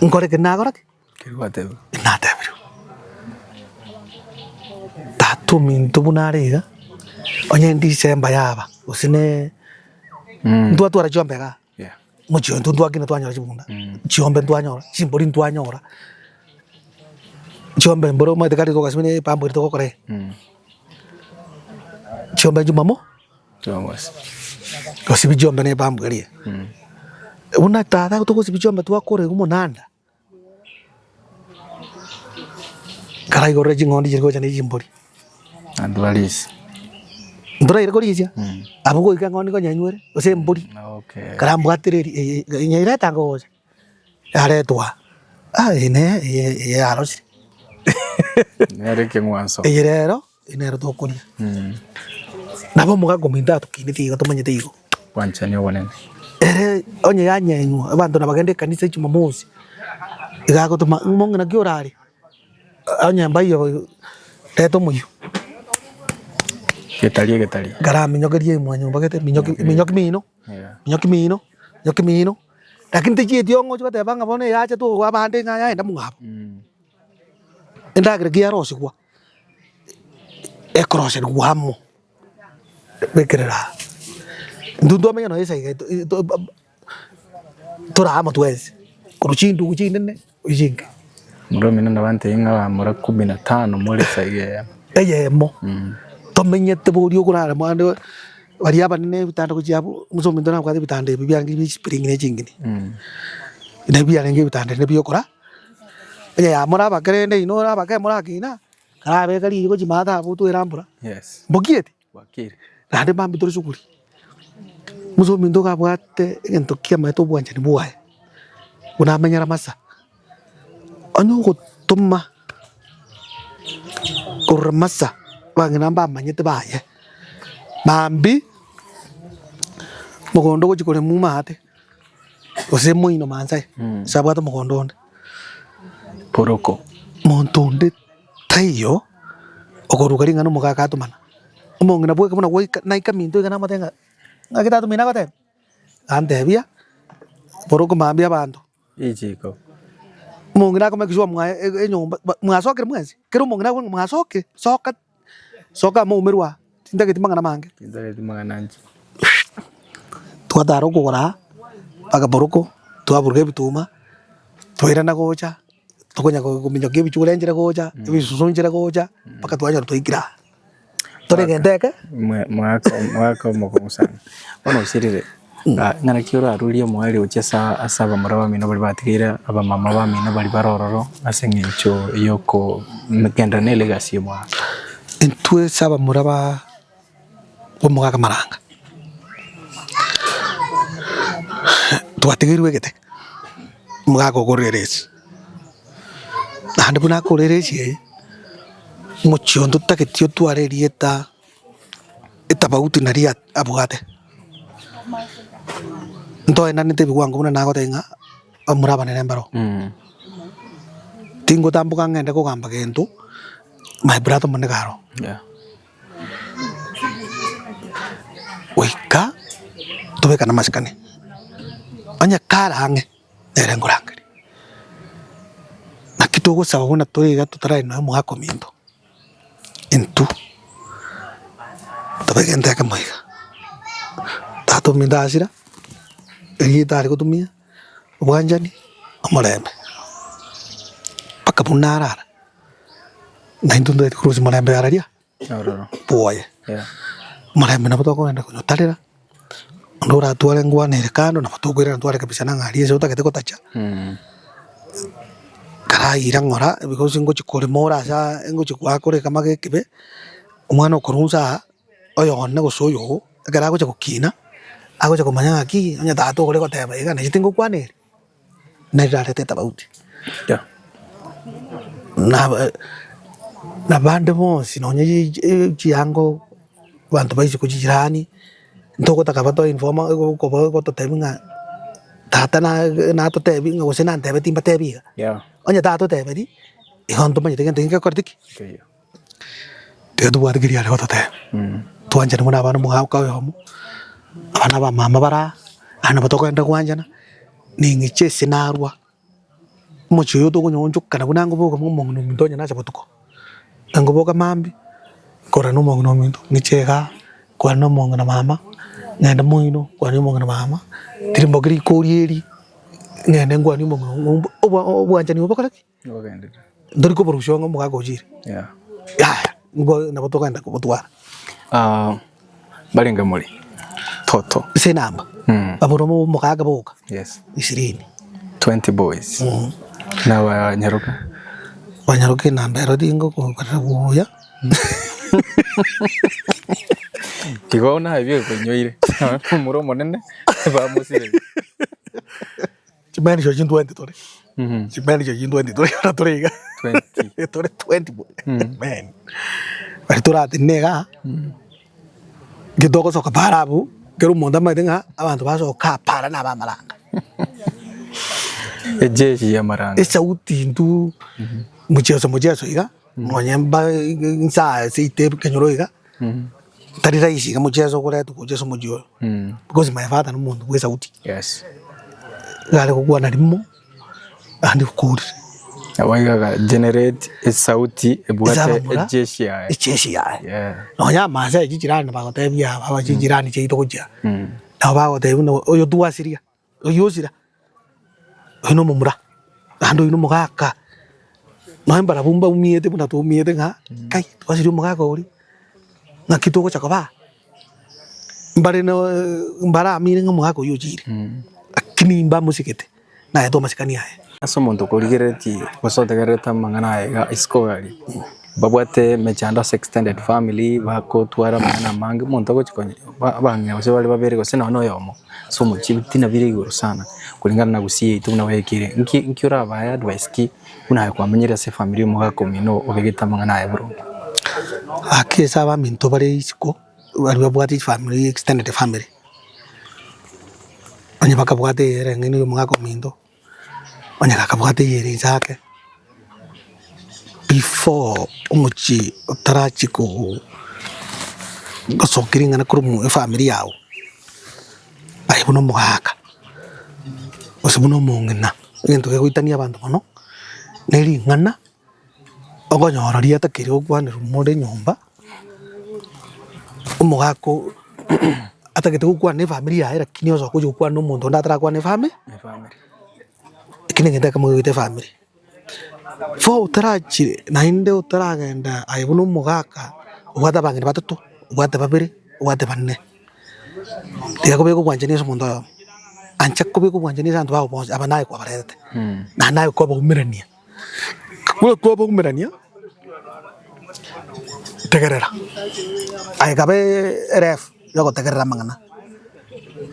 nkore ki nakora ki? Keria gwatebigwa. Natebirwe. Tata ominto buna are iga, onye December yaba, gose ne ntwatwara chiombe igaa. Mochie oito ntwakina twanyora chibunda, chiombe ntwanyora, chimbori ntwanyora, chiombe mboro omanyete kare togasibia na epambo eria togokora iga, chiombe jumamo Jumamosi. gosibia chiombe na epambo eria. Buna tata togosibia chiombe twakora iga omonanda. Karaigorere ching'ondi chiria gocha ne chimbori. Naende barisia. Ntoraire korisia, abwo goika eng'ondi nkonyenywa ere, gose embori, Okay. karambwatire eri eye nyeirete ango gocha, yaretwa aa, eye neye eye eye yarosire. Nere ekeng'wanso. Eye rero, eye nero tokoria. Nabo omogaka ominto atokineti igo tomanyete igo. Bwanchani obonene. Ere onye yanyenywa, abanto nabagende ekanisa ejumamosi, iga agotoma ng'a mong'ina ki orare, onye mbaiyo. Reta omoyio. Getari egetari. Nkaraminyokeria emwanyomba gete minyoki minyoki mino, Yeah. minyoki mino, minyoki mino, lakini tichieti ong'o ochi goteba ng'a bono eyacha tokoa abande ng'a yaenda mong'abo. Endagera ki yarosigwa, ekoroserigwa amo, bekerera aa. Intwe ntwamenya nonye esaiga ito ito ba tore amo twensi, korwa chindugu chinene gochia chinke. Momura omino nabo antebie ng'a bamura kumi na tano more esaiga eyemo. Eyemo, tomenyete boria okorara mwane baria abanene ebitanda gochia abwo, omonto ominto nabwate ebitanda ebi biarenge bia chispiringi na chingini, nabi biarenge ebitanda rende biokora, onye yamore abake rende inwe ore abake morakina, karabeke riyo gochia maate abwo twerambora, Yes. mbokieti? Bwakire. Naende mambia tore suguri, omonto ominto iga abwate egento kiamaete obwanchani bwaye, buna amenyere amasa, onye ogotoma korwa masa abang'ina mbamanyete baye, mambia mogondo ogochia korema omate. Gose moino mansae, ase abwate omogondo onde. Poroko. Monto onde taiyo okoruga ring'ana omogaka atomana. Omong'ina bweka buna gwaika naika minto iga namotebia ng'a ng'aki tata omino agoteba? Agantebia, poroko mambia abanto. Richiko. Omong'ina akomake sure mwaye enyomba ba mwasokire mwensi? Kera omong'ina akobua ng'a mwasokire, soka soka moumerwe aa, tintageti mang'ana mange. Tintageti mang'ana inche. Twatara okogora aa, mpaka boroko, twaburuga ebituma, twairana gocha, tokonya kominyokia ebichure nchire gocha, ebisusu nchire gocha, mpaka twanyora twaikire aa. Tore egento eke. Mwaka mwaka omokong'u sana. Bono osirire, ng'a naki orarurie omoerio gochia ase ase abamura bamino baria batigaire abamama bamino baria bare ororo ase eng'encho yokogenderera na elegacy y'omogaka. Intwe ase abamura ba omogaka Maranga, twatigeirwe egete, omogaka okorire eresi. Naende buna akorire eresi eye, omochie onde otageti otware erieta etafauti naria abwate. Ntoenanete ebiwango buna nagotebia ng'a abamura abanene mbaroo. Tingotamboka ng'ende kogamba gento, my brother omonene iga aroo. Goika tobekane amasikani, onye kare ang'e. Nere nkorangeria. Naki togosaba buna tore iga totarari nonya omogaka ominto, intwe tobe egento ekemo iga. Tata ominto asira, erieta are gotumia, obwanchani, omorembe, mpaka buna arara, na intwe ntotagete korusia omorembe araria. Bwoye. Omorembe nabo tokogenda konyotarera, onde oratware ngwana ere kando nabo tokoirana tware kabisa ng'a aria ase otagete gotacha, karaira ng'ora because ngochia korema ore ase aa ngochia goakora ekamage ekebe, omwana okorwa inse aa, oyo one gose oyo oo, ekero agocha gokina, agocha komanya ng'aki, onye tata okore goteba iga nainche tingokwana ere. Nere rarete etabauti. Na nabande bonsi nonye chiango abanto ba isiko chijirani, ntogotaka batoe inform okoba gototebia ng'a tata na natotebia ng'a gose nantebeti mbatebi iga. Onye tatotebeti, igo ntomanyete gento ngekoreti ki? Tiga tobwate keria are gototebia, twanchane buna abana omogaka oyomo, abana ba mama bare aa, naende nabo tokogenda gwanchana, ning'iche ase narwa, omochie oyo tokonyoonchokana buna ngoboka buna omong'ina ominto onye nacha botuko, ngoboka mambia, nkorora na omong'ina ominto, ng'iche igaa, nkwane na omong'ina mama, ng'ende moino, nkwane na omong'ina mama, tirimboki rikori eri, ng'ende nkwanie omong'ina obo obwanchani obo bokore ki? Ntori koborusia onga omogaka ochire. Yaya, nigo nabo tokogenda kobotwara. Mbarenge more toto. Ase enamba, abwo omogaka boka ishirini. 20 boys. Na abanyaroka? Abanyaroka enamba ero tingokobarera buya. Tiga naye biokonyoire, omura omonene bamosireri. Chimeni chiaye chintwenti tore, chimeni chiaye chintwenti tore ekero tore iga, tore twenti men. Baria toratenene igaa, intwe togosoka para abwo, ekero omonto amanyete ng'a abanto basoka para na abamaranga. Ejeshi ya amaranga. Esauti intwe, mocheso mocheso iga. Nonye mba inse seito ekenyoro iga, tari rahisi iga mocheso okoretwa gocha ase omochie oyo, because my father na omonto bwa esauti. Yes. Iga are gokwana rimo, naende okorire. Nabo iga aga generate esauti ebwate Esabamura, ejeshi yaye. ejeshi yaye. Yeah. Nonya amasai chichirani bagotebia aba aba chichirani chiaito gochia, nabo bagotebia buna oyo twasiria. Oyio osira, oyio nomomura, naende oyio nomogaka, nonya mbarabwo mbaumiete buna twaumiete ng'a kai twasirie omogaka oria, ng'aki togocha koba aa? Mbare na mbaramine ng'a omogaka oyio ochire, lakini mbamosigete, naetwe amasikani aye. Ase omonto okorigereretie gose otegererete amang'ana aya iga isiko aria, babwate emechando ase extended family, bakotwara amang'ana amange, omonto ogochi konya abang'ina gose bare babere gose nonye na oyomo, ase omochie ebitina bire igoro sana, kulingana na gusii yaito buna baekeire. Nki nki orabae advice ki buna aye kwamenyire ase efamiri ya omogaka omino obegete amang'ana aya boronge? Gaki ase abaminto bare isiko, baria babwate chifamiri extended family, onye bakabwate eyere eng'eni ya omogaka ominto. Onye gakabwate eyere inse ake, before omochie otarachia koo gosokia ring'ana korwa mo efamiri yago, aye buna omogaka, gose buna omong'ina, egento kegoitania abanto mono, ne ring'ana okonyora riatakire gokwanerwa more nyomba, omogaka oo atagete gokwana na efamiri yaye lakini osoka gochia gokwana na omonto onde atarakwana efami ekio na egento ekemo kegoita efamiri. Before otarachire naende otaragenda aye buna omogaka obwate abang'ina batato, obwate babere, obwate bane, tiga kobeka obwanchani ase omonto oyomo, ancha kobeka obwanchani ase abanto bago bonsi aba naye kwabarerete, naende naye kwabaumerania. Buna twabaumerania, tegerera, aye kabe erefu ya ogotegerera amang'ana,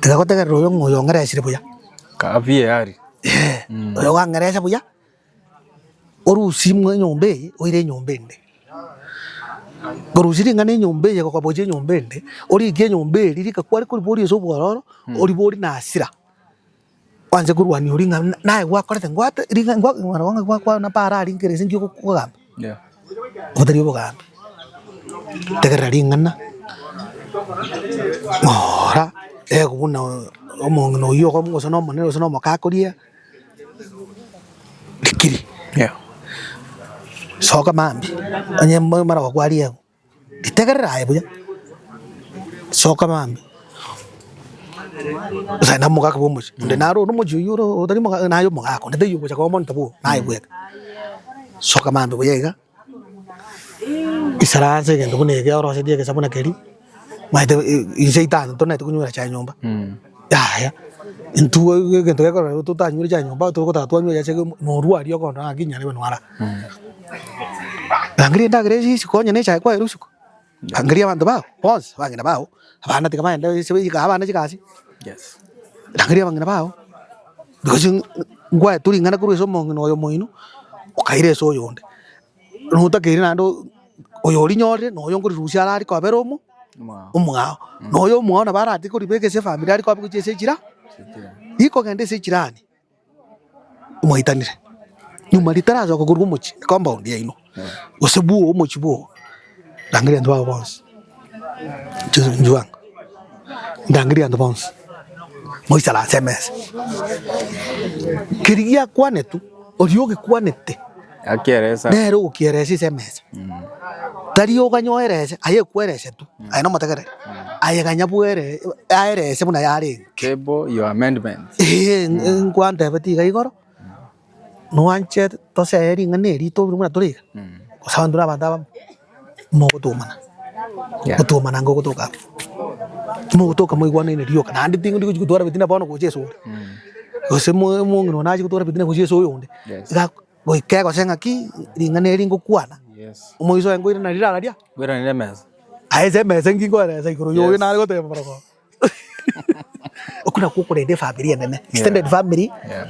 tiga gotegerera oyo ng'a oyo ong'eresire buya, Kaa VAR. eh, oyo ogang'eresa buya, orusie mwa enyomba eye oire enyomba ende. Korusia ring'ana enyomba eye gokobochia enyomba ende, origie enyomba eria rika kware koriboria ase obwororo, oriborie na hasira. Kwancha korwania oria ng'a naye gwakorete ngwate ring'a ngwa ng'a gwakwana para aria nkere ase nki okogamba, Yeah. otari obogambi. Tegerera ring'ana, ng'ora ego buna omong'ina oywo okomo gose na omonene gose na omokaka oria, rikiri. Yeah. Soka mambia, onye mara gokwaria igo. Ritegerere aye buya, soka mambia, gose na omogaka bwa omochie, onde naro ore omochie oywo ore otari moga naye omogaka onde taiyo ogocha koba omonto bwo naye bweka. Soka mambia buya iga, isaranse egento buna eke orosetie egesa buna keria, omanyete inse itano tonaete konywera chae nyomba, yaya, intwe egento gekorora totanywere chae nyomba togotaka twanywa ase norwaria okonyora ng'aki nyarebe nwara. Rangeria endagera eye isiko onye na echae kwaerwa isiko, rangeria abanto bao bonsi, abang'ina bao, abana tiga bagende ase kaa abana chigasi, Yes. rangeria abang'ina bao, because nkwaetwe ring'ana korwa ase omong'ina oyo omoino, okaira ase oyonde. Notakeire naende oyo orinyorire na oyo nkorirusia arare kobera omo omwao, na oyo omwao nabo aratige koribeka ase efamiri are koba gochia ase echira, rikogenda ase echirani. Mwaitanire, nyuma ritarasoka korwa omochie, ecompound yaino, gose bwogo omochie bwogo, rangeria abanto bago bonsi, inchuo ango, ndangerie abanto bonsi, moisaranse emesa. Keria giakwanetwe, oria ogekwanete, Akieresa. nere ogokieresa ase emesa, tari oganya oerese, aye ekweresetwe, aye nomotegereri, aye ganya bwere aerese buna yarenge. Table your amendment. Eeh nkwantebeti iga igoro, noanche tosee ring'ana eri tobire buna tore iga, gose abanto na abanto abamo, mogotomana, Yeah. gotomana ngogotoka abwo. Mogotoka moigwanaine rioka, naende ting'o gochi gotwara ebitina bono gocha ase onde, gose mo omong'ina one ache gotwara ebitina gochia ase oyonde, Yes. iga goika egose ng'aki ring'ana eri ngokwana, Yes. omoiso oye nkoirana rirara ria, Bweranire emesa. aye ase emesa nki nkoeresa igoro ya oyo Yes. nare goteba barabwo. Okwo nakwo okorenda efamiri enene, extended family, Yeah.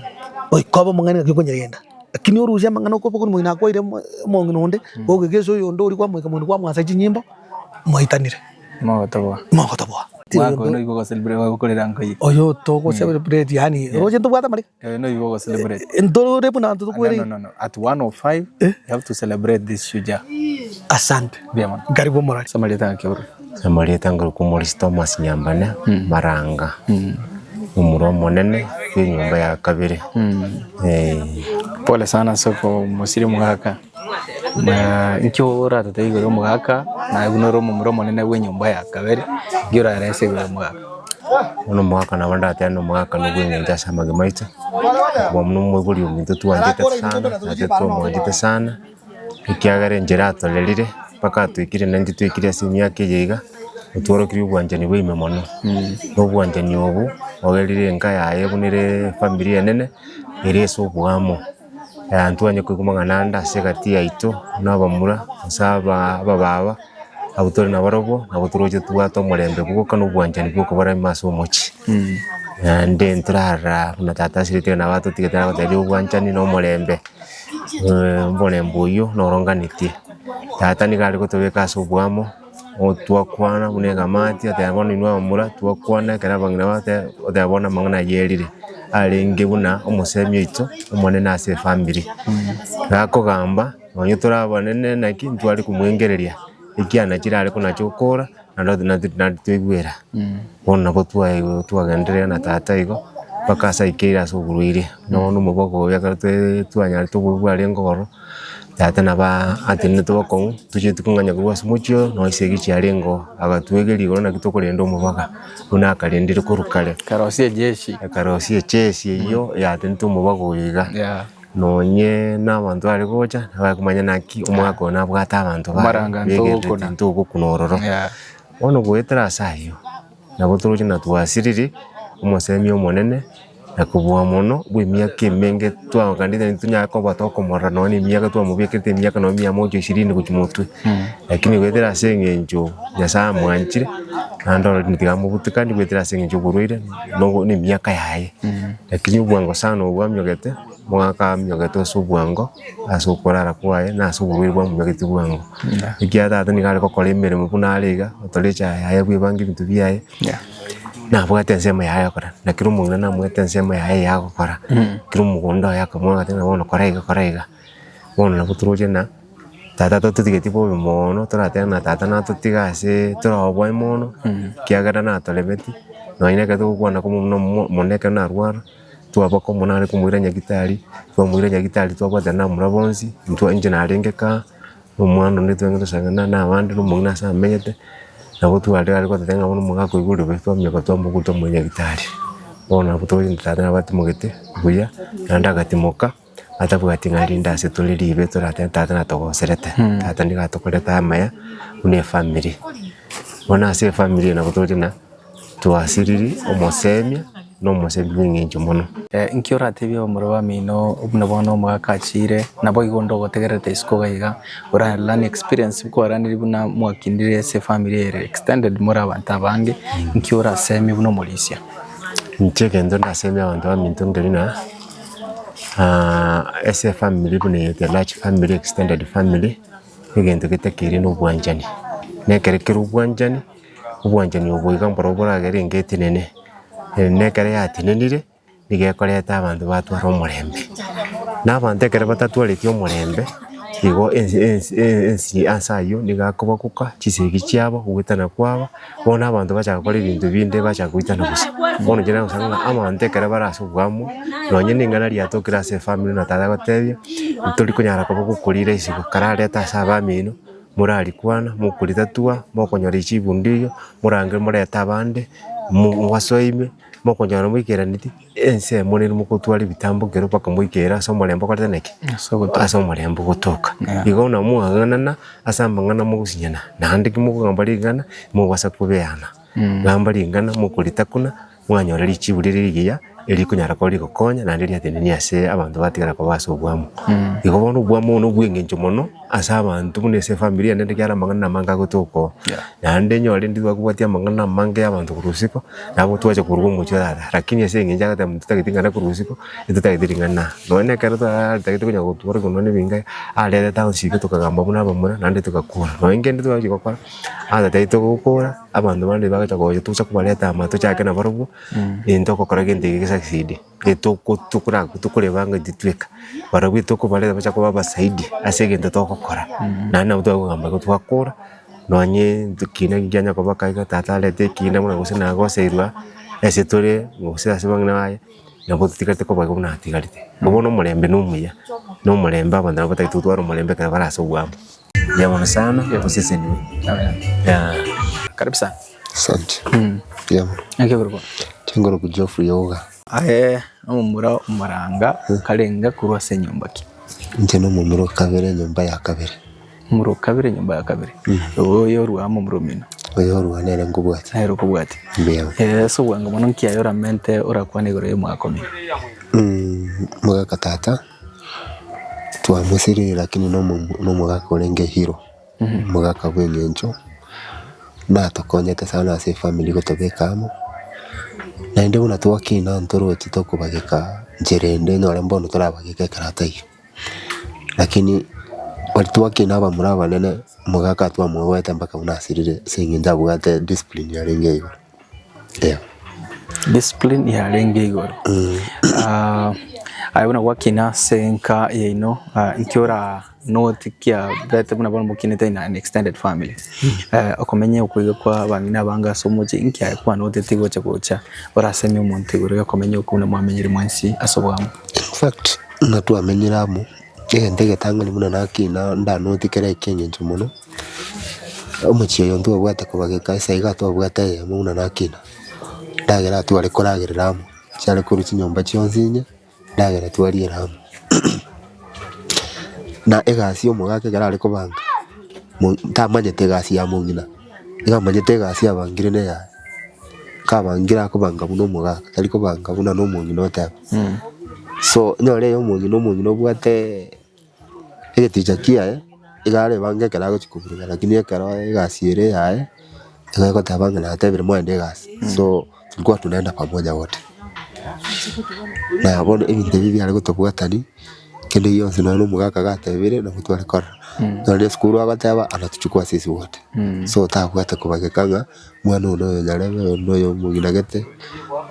goika obe omong'aini ng'aki okonyerenda. Lakini orusie amang'ana okoba korwa moino akwaire omo- omong'ina onde, ogeke ase oyonde oria kwamoika moino kwamwasa chinyimbo, mwaitanire, Mogotoboa. mogotoboa. Mwaka oyo noigo ogo celebrate gokorera nkoiyo. Oyo togo celebrate yaani roche ntobwate amariko? Oyo noigo ogo celebrate. Ntore buna abanto tokwere No, no, no. At 1:05 you have to celebrate this shujaa. Asante. Mbuya mono. Karibu omorari. Ase amarieta ng'aki ore? Ase amarieta nkorokwa Maurice Thomas Nyambane Maranga, omura omonene bw'enyomba ya kabere. Pole sana ase okomosiria omogaka. Na inki oratotebie igoro y'omogaka, naye buna ore omomura omonene bw'enyomba ya kabere, inki orarese igoro y'omogaka? Bono omogaka nabo ndatebe na omogaka nobwo eng'encho ase amagima aito, okobua buna omoibori ominto twanchete sana, naintwe twamwanchete sana, ekiagera enchera atorerire mpaka atoikire naintwe toikire ase emiaka eye iga, otworokirie obwanchani bwa ime mono, na obwanchani obwo, ogerire enka yaye buna ere efamiri enene, ere ase oboamo. Ntwanye koigwa amang'ana ande ase egati yaito buna abamura, gose aba abababa, abwo tore nabarobwo, nabo toroche tobwate omorembe bwoka na obwanchani bw'okobara ime ase omochie. Naende ntorarora buna tata asirete nabo atotigete nagotebia obwanchani na omorembe, omorembe oyio noronganetie. Tata nigo are gotobeka ase oboamo, otwakwana buna ekamati oteba bono inwe abamura twakwana ekero abang'ina bagoteba oteba bono amang'ana ayio erire, arenge buna omosemi oito omonene ase efamiri. Gakogamba nonye tore abanene naki ntware komoengereria ekiana chirare konacha gokora naende naende toigwera. Bono nabo twaigwa twagenderera na tata igo mpaka ase aikeire ase oborwaire, bono omoboko oyo ekero twanyarete obobe bwarenge ororo. Tata nabo atenenete bokong'u, tochieti kong'anya korwa ase omochie oyo, nonya esegi chiarenge oo, agatwegeria igoro naki tokorenda omobaga, buna akarendire korwa kare. Akarosia ejeshi. Akarosia ejeshi eyio yatenenete omobaga oyo iga. Yeah. Nonye na abanto bare gocha, nabare komanya naki omwaka oyo nabwate abanto baye, Omaranga begerereti ntogokuna. ntogokuna ororo. Yeah. Bono goetera ase ayio, nabo toroche na twasiriri, omosemi omonene. Na kobua mono bw'emiaka emenge twagokandete ntonyare koba tokomorora nonya na emiaka twamobekerete emiaka nonya mia moja ishirini gochia motwe. Lakini goetera ase eng'encho Nyasaye amwanchire, naende ororire tiga amobutukanie goetera ase eng'encho oborwaire nogo na emiaka yaye. Lakini obwango sana obwo amiogete, omogaka amiogete ase obwango, ase okorara kwaye na ase oborwaire bwamomiogeti bwango. Ekiagera tata nigo are gokora emeremo buna are iga, gotora echae yaye bwebange ebinto biaye. Nabwate ensemo yaye yogokora, na kera omong'ina namwete ensemo yaye ya gokora, kera omogondo oye akamwoa agateba ng'a bono kora iga kora iga. Bono nabo toroche ng'a tata tatotigeti bobe moono toratebe ng'a tata natotiga aseee toroboe mono, ekiagera natoremeti, nonye na ekero togokwana komo buna omo mono ekero narwara, twaba komo nare komoira nyagetari, twamoira nyagetari twabwatana na abamura bonsi, intwe inche narenge kaa. Omwana onde twenge tosang'ana na abande na omong'ina ase amenyete, nabo tware are gototebia ng'a bono omogaka oigure bobe twaminyokire twamobuta omonyagitari. Bono nabo togocha tata nabo atimogete buya, naende agatimoka, atabwati ng'a rinde ase tore ribe toratebe tata natogoserete, tata nigo atokorete amaya buna efamiri. Bono ase efamiri eye nabo toroche ng'a twasiriri omosemia na omosemi bw'eng'encho mono. Inki oratebie abamura bamino buna bono omogaka achiire, naboigo onde ogotegererete isiko iga iga, ora learn experience kwaranire buna mwakinire ase efamiri ere extended more abanto abange, inki orasemie buna omorisia? Inche egento ndasemie abanto baminto nkeri ng'a ase efamiri buna eye the large family, extended family, egento getakeire na obwanchani, na ekero kere obwanchani. Obwanchani obo iga mborobwo boragere enka etenene, na ekero yatenenire, nigo ekoreta abanto batware omorembe. Na abanto ekero batatwareti omorembe, igo ense ense ense ase aywo nigo akobakuka chisegi chiabo, ogoitana kwabo, bono abanto bachaka gokora ebinto binde bachaka goitana bosa. Bono inche nagosaba ng'a abanto ekero bare ase oboamo, nonye na ring'ana riatokire ase efamiri buna tata agotebia, ntori konyara koba gokorira isiko, kararete ase abamino. Morarikwana, mokoritatua, mokonyora chibundu eyio, morange morete abande, mobasoe ime, mokonyora moikeraneti ensemo rende mogotwara ebitambo ekero mpaka moikere ase omorembe okorete naki? Ase omorembe ogotoka. Igo nabo mwang'anana ase amang'ana mogosinyana, naende ki mokogamba ring'ana, mobasa kobeana. Gamba ring'ana mokoritakuna, mwanyora richibu rire rigiya. Erikonyara koba rigokonya naende riatenenia ase abanto batigara koba ase obwamo. Igo bono obwamo obo nobwa eng'encho mono ase abanto buna ase efamiri ende ekiagera amang'ana namange agotoka oo. Naende nyore ndiri bakobwatia amang'ana amange ya abanto korwa isiko, nabo twacha korwa omochie o tata, lakini ase eng'encho agoteba ntotageti ring'ana korwa isiko, ntotageti ring'ana. Nonye na ekero twaaa konya gotwara korwa nonya ebinga, arete township iga tokagamba buna abamura naende togakora. Nonye kende twachi gokora, agotebi togokora, abanto bande bagocha gocha tocha kobareta ama tochake nabarobwo. Intwe ogokora gento eke gesucceed, etoko tokora tokoreba ng'a intwe tweka, barabwo etokobareta bacha koba abasaidi ase egento togokora, naende nabo twakogamba igo twakora, nonye ekina kianya koba kaiga tata arete ekina buna gose nagoseirwa ase tore gose ase abang'ina baye, nabo totigarete koba igo buna atigarete. Bono omorembe na omuya, na omorembe abanto nabo batagete gotwara omorembe ekero bare ase obwamo. Mbuya mono sana, oseseniwe. Yeah. Karibu sana. Asante. Mbuya mono. Naki okorokwa? Inche nkorokwa Geoffrey Ouga. Aye nomomura omoranga karenge korwa ase enyomba ki? Inche nomomura o kabere enyomba ya kabere. Omomura o kabere enyomba ya kabere. Oyo orwa momura omino. Oyo orwa nere nkobwatia. Nere okobwatia. Mbuya mono. Ase obwango mono nki aye oramente orakwane igoro ya omwaka omino? Mogaka tata, twamosirire lakini nomogaka orenge hero. Omogaka bw'eng'encho, natokonyete sana ase efamiri gotobeka amo, naende buna twakina ntorochi tokobageka nchera ende onyore mbono torabageke ekero ataiyo. Lakini baria twakina abamura abanene, omogaka twamoboete mpaka buna asirire ase eng'encho abwate discipline yarenge igoro, eeh. Discipline yarenge igoro. Aye buna gwakina ase enka yaino, nki ora note kiabete buna bono mokinete in an extended family. Okomenya okoiga kwa abang'ina abange ase omochie, inki aye kwanoteti gocha gocha orasemie omonto igoro ya okomenya okwo buna mwamenyire mwensi ase oboamo? In fact, buna twamenyire amo, egento egetang'ani buna nakina ndanoti kere ekieng'encho mono, omochie oyo ntwabwate kobageka ase iga twabwate eyemo buna nakina, endagera tware koragerera amo, chiare korwa chinyomba chionsi inye, endagera twariera amo. Na egasi ya omogaka ekero are kobanga, mo tamanyete egasi ya mong'ina, nigo amanyete egasi abangire na eyaye, kabangire akobanga buna omogaka, tari kobanga buna na omong'ina oteba. So, onyore eye omong'ina omong'ina obwate egeticha kiaye, iga arebange ekero agochi koburuga lakini ekero egasi ere eyaye, nigo egoteba ng'a natebire moende egasi, so tulikuwa tunaenda pamoja wote. Na bono ebinto ebi biare gotobwatani, kende gionsi nonye na omogaka gatebire nabo tware korora, nonye esukuru agoteba anatuchukua sisi wote, so tabwate kobageka ng'a mwana oyo noyo nyarebe, oyo noyo omong'ina gete,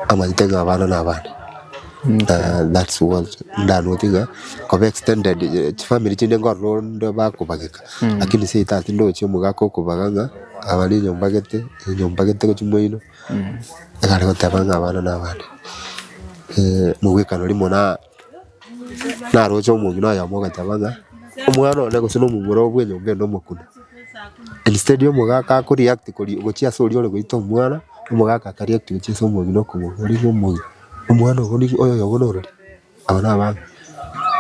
amanyete ng'a abana na abande. That's what ndanoti ng'a koba extended chifamiri chinde nkorora onde bakobageka, lakini seito ase ndoche omogaka okobaga ng'a aba na enyomba gete, enyomba gete gochia moino, iga are goteba ng'a abana na abande. Mobwekano rimo na naroche omong'ina oyomo ogoteba ng'a, omwana one gose na omomura bwa enyomba ende omokuna. Instead ya omogaka ako react kori gochia ase oria ore goita omwana, omogaka aka react gochia ase omong'ina okomoboria ng'a omong'ina omwana ogo nigo oyo oyobo norori? Aba na abana,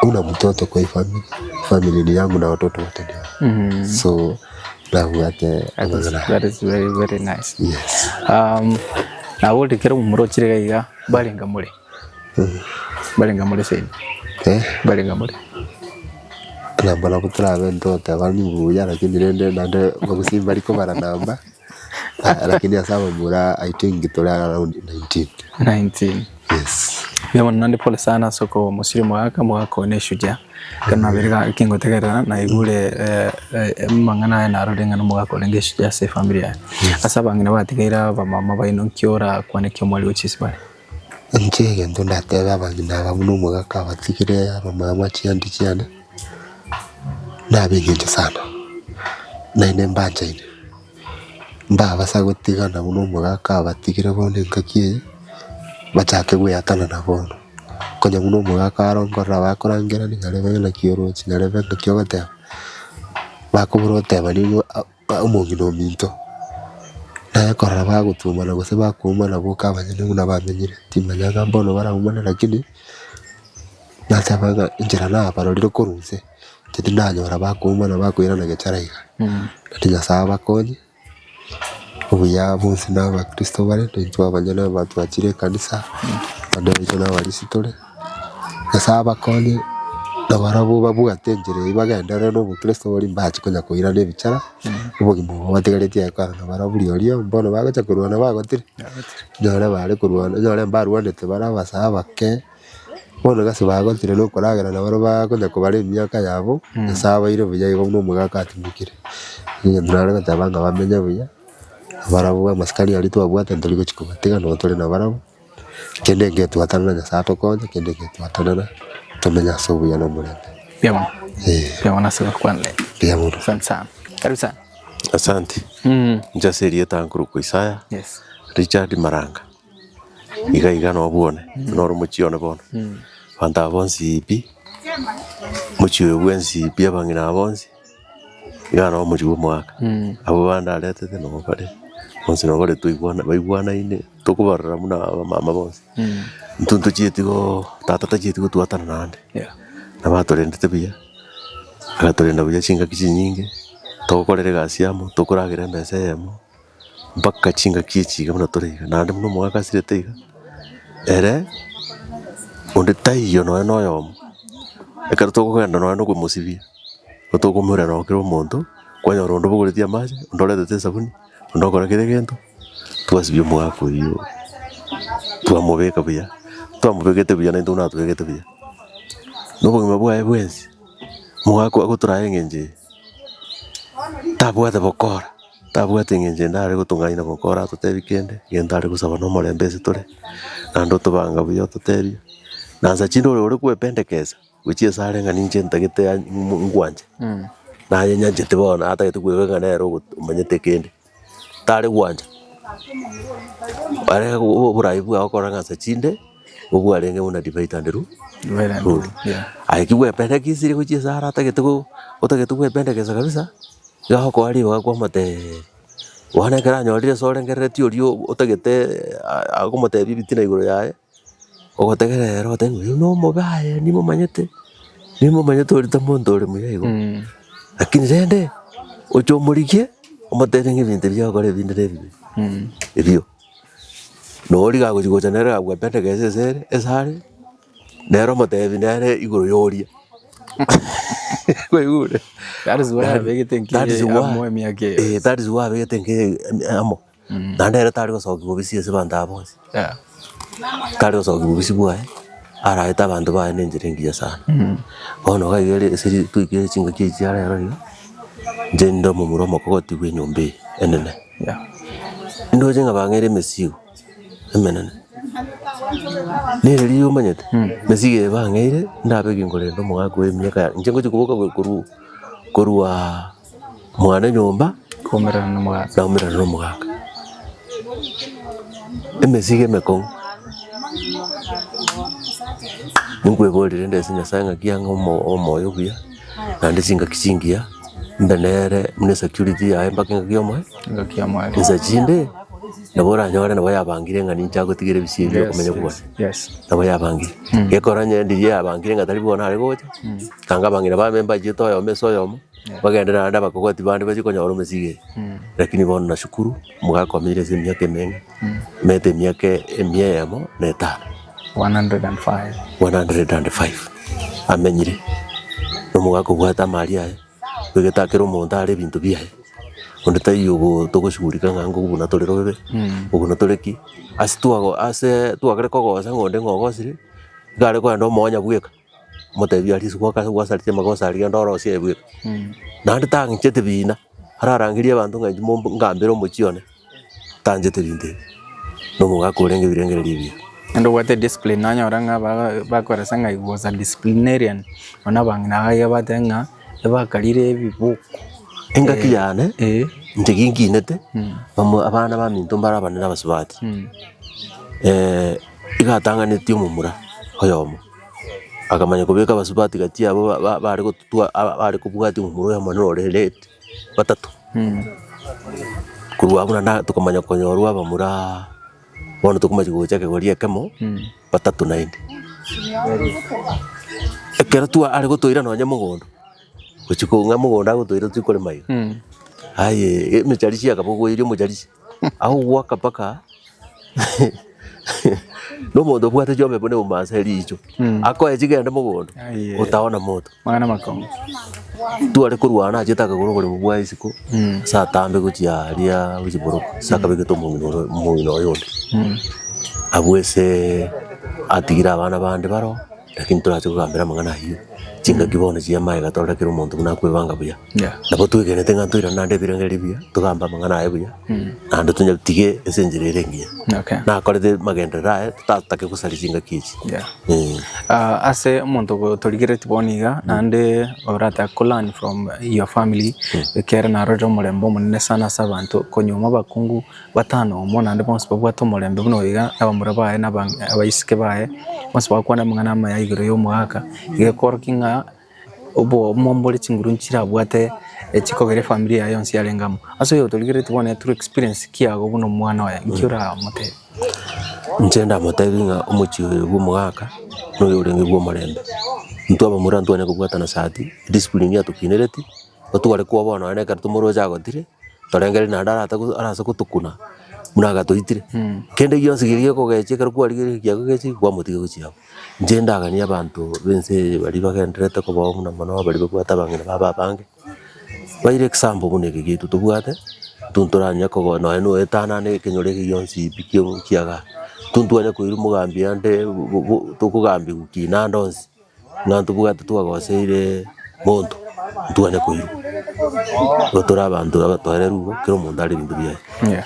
huna mtoto kwa hii family, family ni yangu na watoto wote ni wangu. So nabwate amang'ana aya. That is very very nice. Yes. Naboria kera omomura ochire iga iga barenga more? Barenga more seino? Eh? Barenga more? Namba nabo torabe ntoteba buya lakini rende naende abagusii mbari kobara namba, lakini ase abamura I think tore around 19. 19. Yes. Mbuya mono naende pole sana ase okomosiria omogaka, omogaka oyo ne eshujaa. Ekero nabere gaki ngotegerera naigure amang'ana aya narorire ng'a nomogaka orenge eshujaa ase efamiri yaye. Ase abang'ina batigaire abamama baino nki orakwane ki omwari gochia ase bare? Inche egento ndatebe abang'ina aba buna omogaka abatigire abamama chianti chiane, nabe eng'encho sana, naende mbanchaine, mbabasa gotigana buna omogaka abatigire bono engaki eye, bachake goeatanana bono. Konya buna omogaka aro nkorora bakorangerania nyarebe naki oroche, nyarebe ng'aki ogoteba, bakobora oteba nigo. Omong'ina ominto, naye korora bagotuomana gose bakoumana boka abanyene buna bamenyire, timanya ng'a mbono baraumane lakini, nateba ng'a enchera nabarorire korwa inse, inche tindanyora bakoumana bakoirana gechara iga. Naende Nyasaye abakonye, obuya bonsi na abakristo bare, na intwe abanyene aba twachire ekanisa. Abande baito nabarisi tore, Nyasae abakonye, na barabwo babwate enchera eywo bagenderere na obokristo boria mbache konya koirana ebichara, obogima obo batigaretie aye kare na barabwo rirorio bono bagocha korwana bagotire, onyore bare korwana onyore mbarwanete bare abasae abake, bono gose bagotire na okoragera na barabwo bakonya kobara emiaka yabo, Nyasae abaire buya igo buna omogaka atimokire. Egento nare goteba ng'a bamenye buya, barabwo amasikani aria twabwate ntori gochia kobatiga nabo tore nabarabwo. Kende ngetwatanana Nyasae atokonye, kende ngetwatanana tomenye ase obuya na omorembe. Mbuya mono. Eh. Mbuya mono ase gokwanera. Mbuya mono. Asante sana. Karibu sana. Asante. Inche ase erieta nkorokwa Isaya Yes. Richard Maranga, iga iga nobwone, noro omochie one bono. Abanto aba bonsi pi, omochie oyo bwensi pi abang'ina aba bonsi. Iga noro omochie bwa omogaka, abwo bande aretete nabo bare, bonsi nabo bare toigwana baigwanaine, tokobarora buna abamama bonsi. Intwe ntochieti goo tata tachieti gotwatana naende, nabo atorendete buya, agatorenda buya chingaki chinyinge, togokorera egasi amo, tokoragera emesa eyemo, mpaka chingaki echi iga buna tore iga. Naende buna omogaka asirete iga, ere, onde taiyo nonye na oyomo, ekero tokogenda nonye na okomosibia, gotokomoirana nonye kera omonto, kwanyora onde obogoretie amache, onde oretete esabuni, onde okora kera egento, twasibia omogaka oyio, twamobeka buya, twamobegete buya naintwe buna atobegete buya. Na obogima bwaye bwensi, omogaka agotoraa eng'encho eye, tabwate bokora. Tabwati eng'encho ende are gotong'aina gokora atotebi kende, egento are gosaba na omorembe ase tore, naende otobanga buya ototebia, na nsa chinde ore ore kwependekesa gochia ase are ng'a ninche ntagete a ngwanche, naye nyanchete bono atagete koigwa ng'a nere ogo omanyete kende, tare gwancha. Are oborai bwago okora ng'a nsa chinde, obwarenge buna divide and rule, rule. Aye ki bwependekisire gochia ase are atagete go otagete kwependekesa kabisa. Iga agokoa ribaga kwamoteeeria, bono ekero anyorire ase orengereretie oria otagete akomotebia ebitina igoro yaye, ogotegerera ere ogoteba ng'a oyio na omobe aye nimomanyete, nimomanyete oria tamonto ore muya igo. Lakini rende, oche omorigie, omotebie ng'a ebinto ebi agokora ebinde na ebibe, ebio. Na oria gagochi gocha nere gagwependekesa ase ere, ase are. Nere omotebi nere igoro y'oria. Kwaigure? That is why abegete That is nkeye why- amo emiaka eye. Eh, that is why abegete nkeye amo. Naende ere tari gosokiwa obisi ase abanto aba bonsi. Yeah. Tari gosokiwa obisi bwaye, araete abanto baye na enchera engiya sana. Bono iga iga ere ase ri toikire chingaki echi chia rero iga, inche ninde omomura omokogoti bwa enyomba eye enene. Yeah. Ndoche ng'a bang'eire emesigo. Emenene. Nere riria omanyete, mesigo eye bang'eire, ndabe ginkorenda omogaka oyo emiaka ya inche ngochia koboka korwa korwa mwane nyomba, Koumerana na omogaka. naumerana na omogaka. Emesigo emekong'u, ninkweboria rende ase Nyasaye ng'aki ang'e omo omoyo buya, naende chingaki chingiya, mbe nere buna esecurity yaye mpaka engaki ya omoerio, Engaki ya omoerio. insa chinde. Nabo oranyore nabo yabangire ng'a ninche agotigera ebisio ebi okomenya Yes, bwane. yes. Nabo yabangire. Gekora onye ndiria yabangire ng'a tari bono are gocha, tanga abang'ina bame mbachiete oyomo ase oyomo, bagende naende abakogoti bande bachie konyora omosigo eye. Lakini bono nashukuru, omogaka omenyire ase emiaka emenge, omanyete emiaka emia eyemo na etano. 105. 105 amenyire, na omogaka obwate amari aye. Egetaha kera omonto are ebinto biaye, onde taiyo ogo togoshughulika ng'a ng'o buna tore robe, obuna tore ki, ase twago ase twagere kogosa ng'a onde ng'a ogosire, iga are kogenda omoonya bweka, omotebia aria ase gwaka gwasarete amagoso aria genda orosie aye bweka. Naende tang'inchete bina, ararangerie abanto ng'a inche momb ngambere omochie one. Tanchete ebinto ebi, na omogaka orenge ebirengererio ebiya. Naende obwate discipline nanyora ng'a ba- bakoresa ng'a he was a disciplinarian, bono abang'ina aba iga bateba ng'a ebakarire ebiboko. Engaki yane, Eh. inche ginkinete, bamo abana baminto mbare abanene abasubati, iga atang'anetie omomura oyomo, akamanya kobeka abasubati gati yabo ba- ba- bare gotwa bare kobwatia omomura oyomo nere ore late. batato. Korwa abwo naende tokamanya konyorwa abamura bono tokomanya gocha ekegori ekemo, batato naende. Ekero twa are gotoira nonye mogondo, gochia kong'a mogondo agotoira tochie korema iga, aye emecharichi akabogoirie omocharichi, agogoaka mpaka. Na omonto obwate chiombe buna eumasa eriicho, akoe chigende mogondo, Aye. otaona moto. Amang'ana amakong'u. Tware korwana achete akagora oboremo bwa isiko, ase atambe gochia aria gochia boroko, ase akabegete omong'ina oro omong'ina oye onde. Abwo ase atigire abana bande baroo, lakini torache kogambera amang'ana aywo, chingaki bono chia magega torore kera omonto buna akwebanga buya. Yeah. Nabo twegenete ng'a ntoirane naende ebirengererio ebiya, togambe amang'ana aye buya, naende tonyatige ase enchera ere engiya. Okay. Nakorete magenderero aye, totatake gosaria chingaki echi. Yeah. Eh. Ah, ase omonto otorigeretie bono iga, naende oratake ko learn from your family, ekiagera narorire omorembe omonene sana ase abanto, konyuoma abakungu batano omo naende bonsi babwate omorembe buna oyo iga, abamura baye na aba abaiseke baye, bonsi bagokwana amang'ana amaya igoro ya omogaka, iga ekorokia ng'a obomo mbore chinguru nchirabwate chikogera efamiri yaye yonsi yarenge amo. Ase oyotorigereretie bono through experience kiago buna omwana oye, nki oramotebie? Inche ndamotebie ng'a omochie oyo bwa omogaka, na oyo orenge bwa omorembe. Intwe abamura ntwanya kobwatana sati, discipline yatokinereti, otware koba bono nonye ekero tomoroche agotire, torengereria naende arate arase gotokuna, buna agatoitire. Kende gionsi keria gekogechia ekero kwarigereria kiagogechirie, kwamotiga gochia abwo. Inche ndaganie abanto b'ense eye baria bagendererete kobao buna mono baria babwate abang'ina babo abange, baire example buna eke giaito tobwate, intwe ntoranyare koba nonye na oetanane ekenyoro eke gionsi pi kio kiagaa, intwe ntwanye koirwa omogambi ande bo bo tokogambiwa kina ande onsi, ng'a ntobwate twagoseire monto, ntwanye koirwa. Igo tore abanto abatoereru igo, kera omonto are ebinto biaye. Yeah.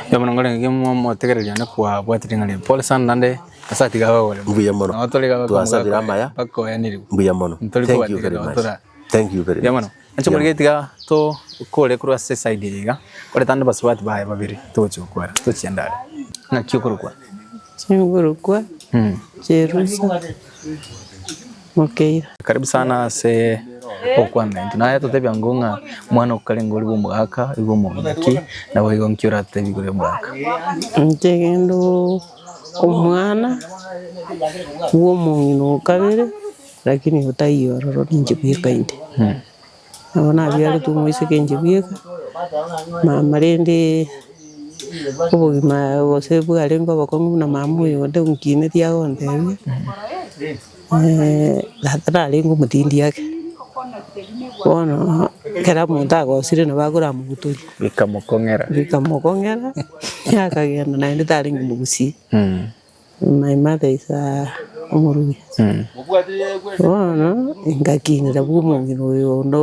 Mbuya mono nkorenge motegereri one kwabwatire ng'a pole sana naende Nyasae tiga abagore. Mbuya mono. Nabo tore iga Twasabire amaya. bakoenirigwe. Mbuya mono. Ntori Thank you kobatiga very nabo much. tora. Thank you very Mbuya much. mono. Inche omorike tiga tokore korwa ase eside eye iga, koreta ande basubati baye babere togochi gokwana, tochiende are. Ng'aki okorokwa? Nkorokwa Jerusa Mokeira. Karibu sana ase okwana intwe. Naye totebia ngo ng'a omwana okarenge ore bw'omogaka, igo omong'ina ki, naboigo nki oratebie igoro y'omogaka? Inche gendo omwana bw'omong'ina o kabere, lakini otaiyo ororo ninche bweka inde. Nabo nabiaretwe omoiseke inche bweka, mama rende obogima gose bwarenge obokong'u buna mama oyo onde onkinetie agontebia, tata narenge omotindi ake, bono ekero omonto agosire nabo akoramobutoria. Bikamokong'era. Bikamokong'era, akagenda naende tarenge mogusii. My mother is a omoruya. Bono ngakinera bwa omong'ina oyo onde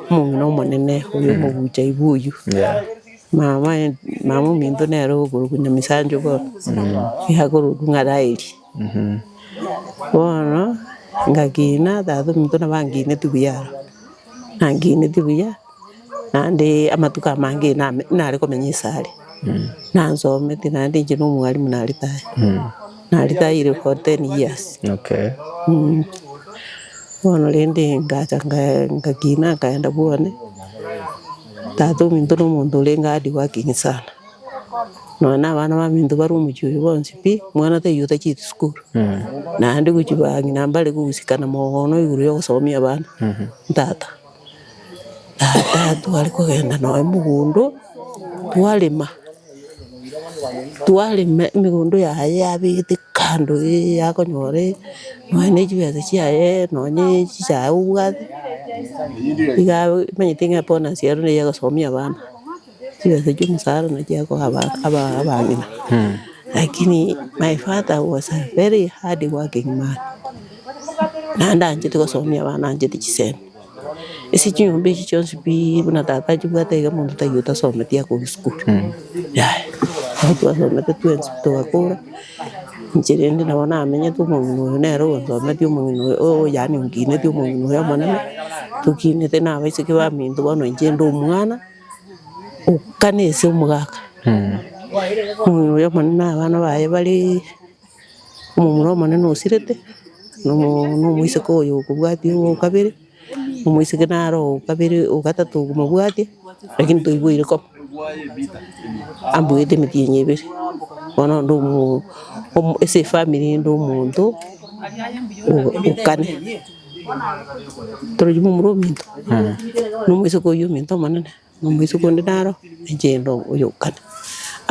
omong'ina omonene oyo omobuchai bwa oyio. Mama mama ominto nere okorokwa Nyamisancho bono, iga akorokwa ng'a Raeli. Bono ngakina tata ominto nabo angineti buya aro, angineti buya. Naende amatuko amange name nare komenya esare, nansometi naende inche na omwalimu naritaya, naritayire for ten years. Okay. Bono rende ngacha nga ngakina nkaenda bwone, tata ominto na omonto orenge hard working sana, nonya na abana baminto bare omochie oyo bonsi pi, mwana taiyo otachieti sukuru, naende gochia bang'ina mbare kogosikana mono igoro ya ogosomia abana, ntata. Tata tware kogenda nonya mogondo, twarema, twarema emegondo yaye yabegete kando yakonyora nonya na chibesa chiaye nonya chichae obwate, iga omanyete ng'a ebonus ero nigo egosomia abana, chibesa chia omosara nachio akoa aba aba abang'ina. Lakini my father was a very hard working man, naende anchete gosomia abana anchete chisemi. Ase chinyomba echi chionsi pi buna tata achibwate iga monto taiyo otasometi akoria sukuru, yaya. Nabo twasomete twensi togakora, inche rende nabo namenyete omong'ina oyo nere onsometi omong'ina oyo oo yaani onkineti omong'ina oyo omonene, tokinete na abaiseke baminto bono inche inde omwana, okane ase omogaka. Omong'ina oyo omonene na abana baye bareee. Omomura omonene osirete, na omoiseke oyo okobwatia oyo o kabere, omoiseke naro o kabere o gatato okomobwatia, lakini toiboire komo, ambuete emetienyi ebere. Bono onde omo omo ase efamiri ende omonto o kane, torochi momura ominto, na omoiseke oywo ominto omonene. Na omoiseke onde naro, inche inde oyo o kane.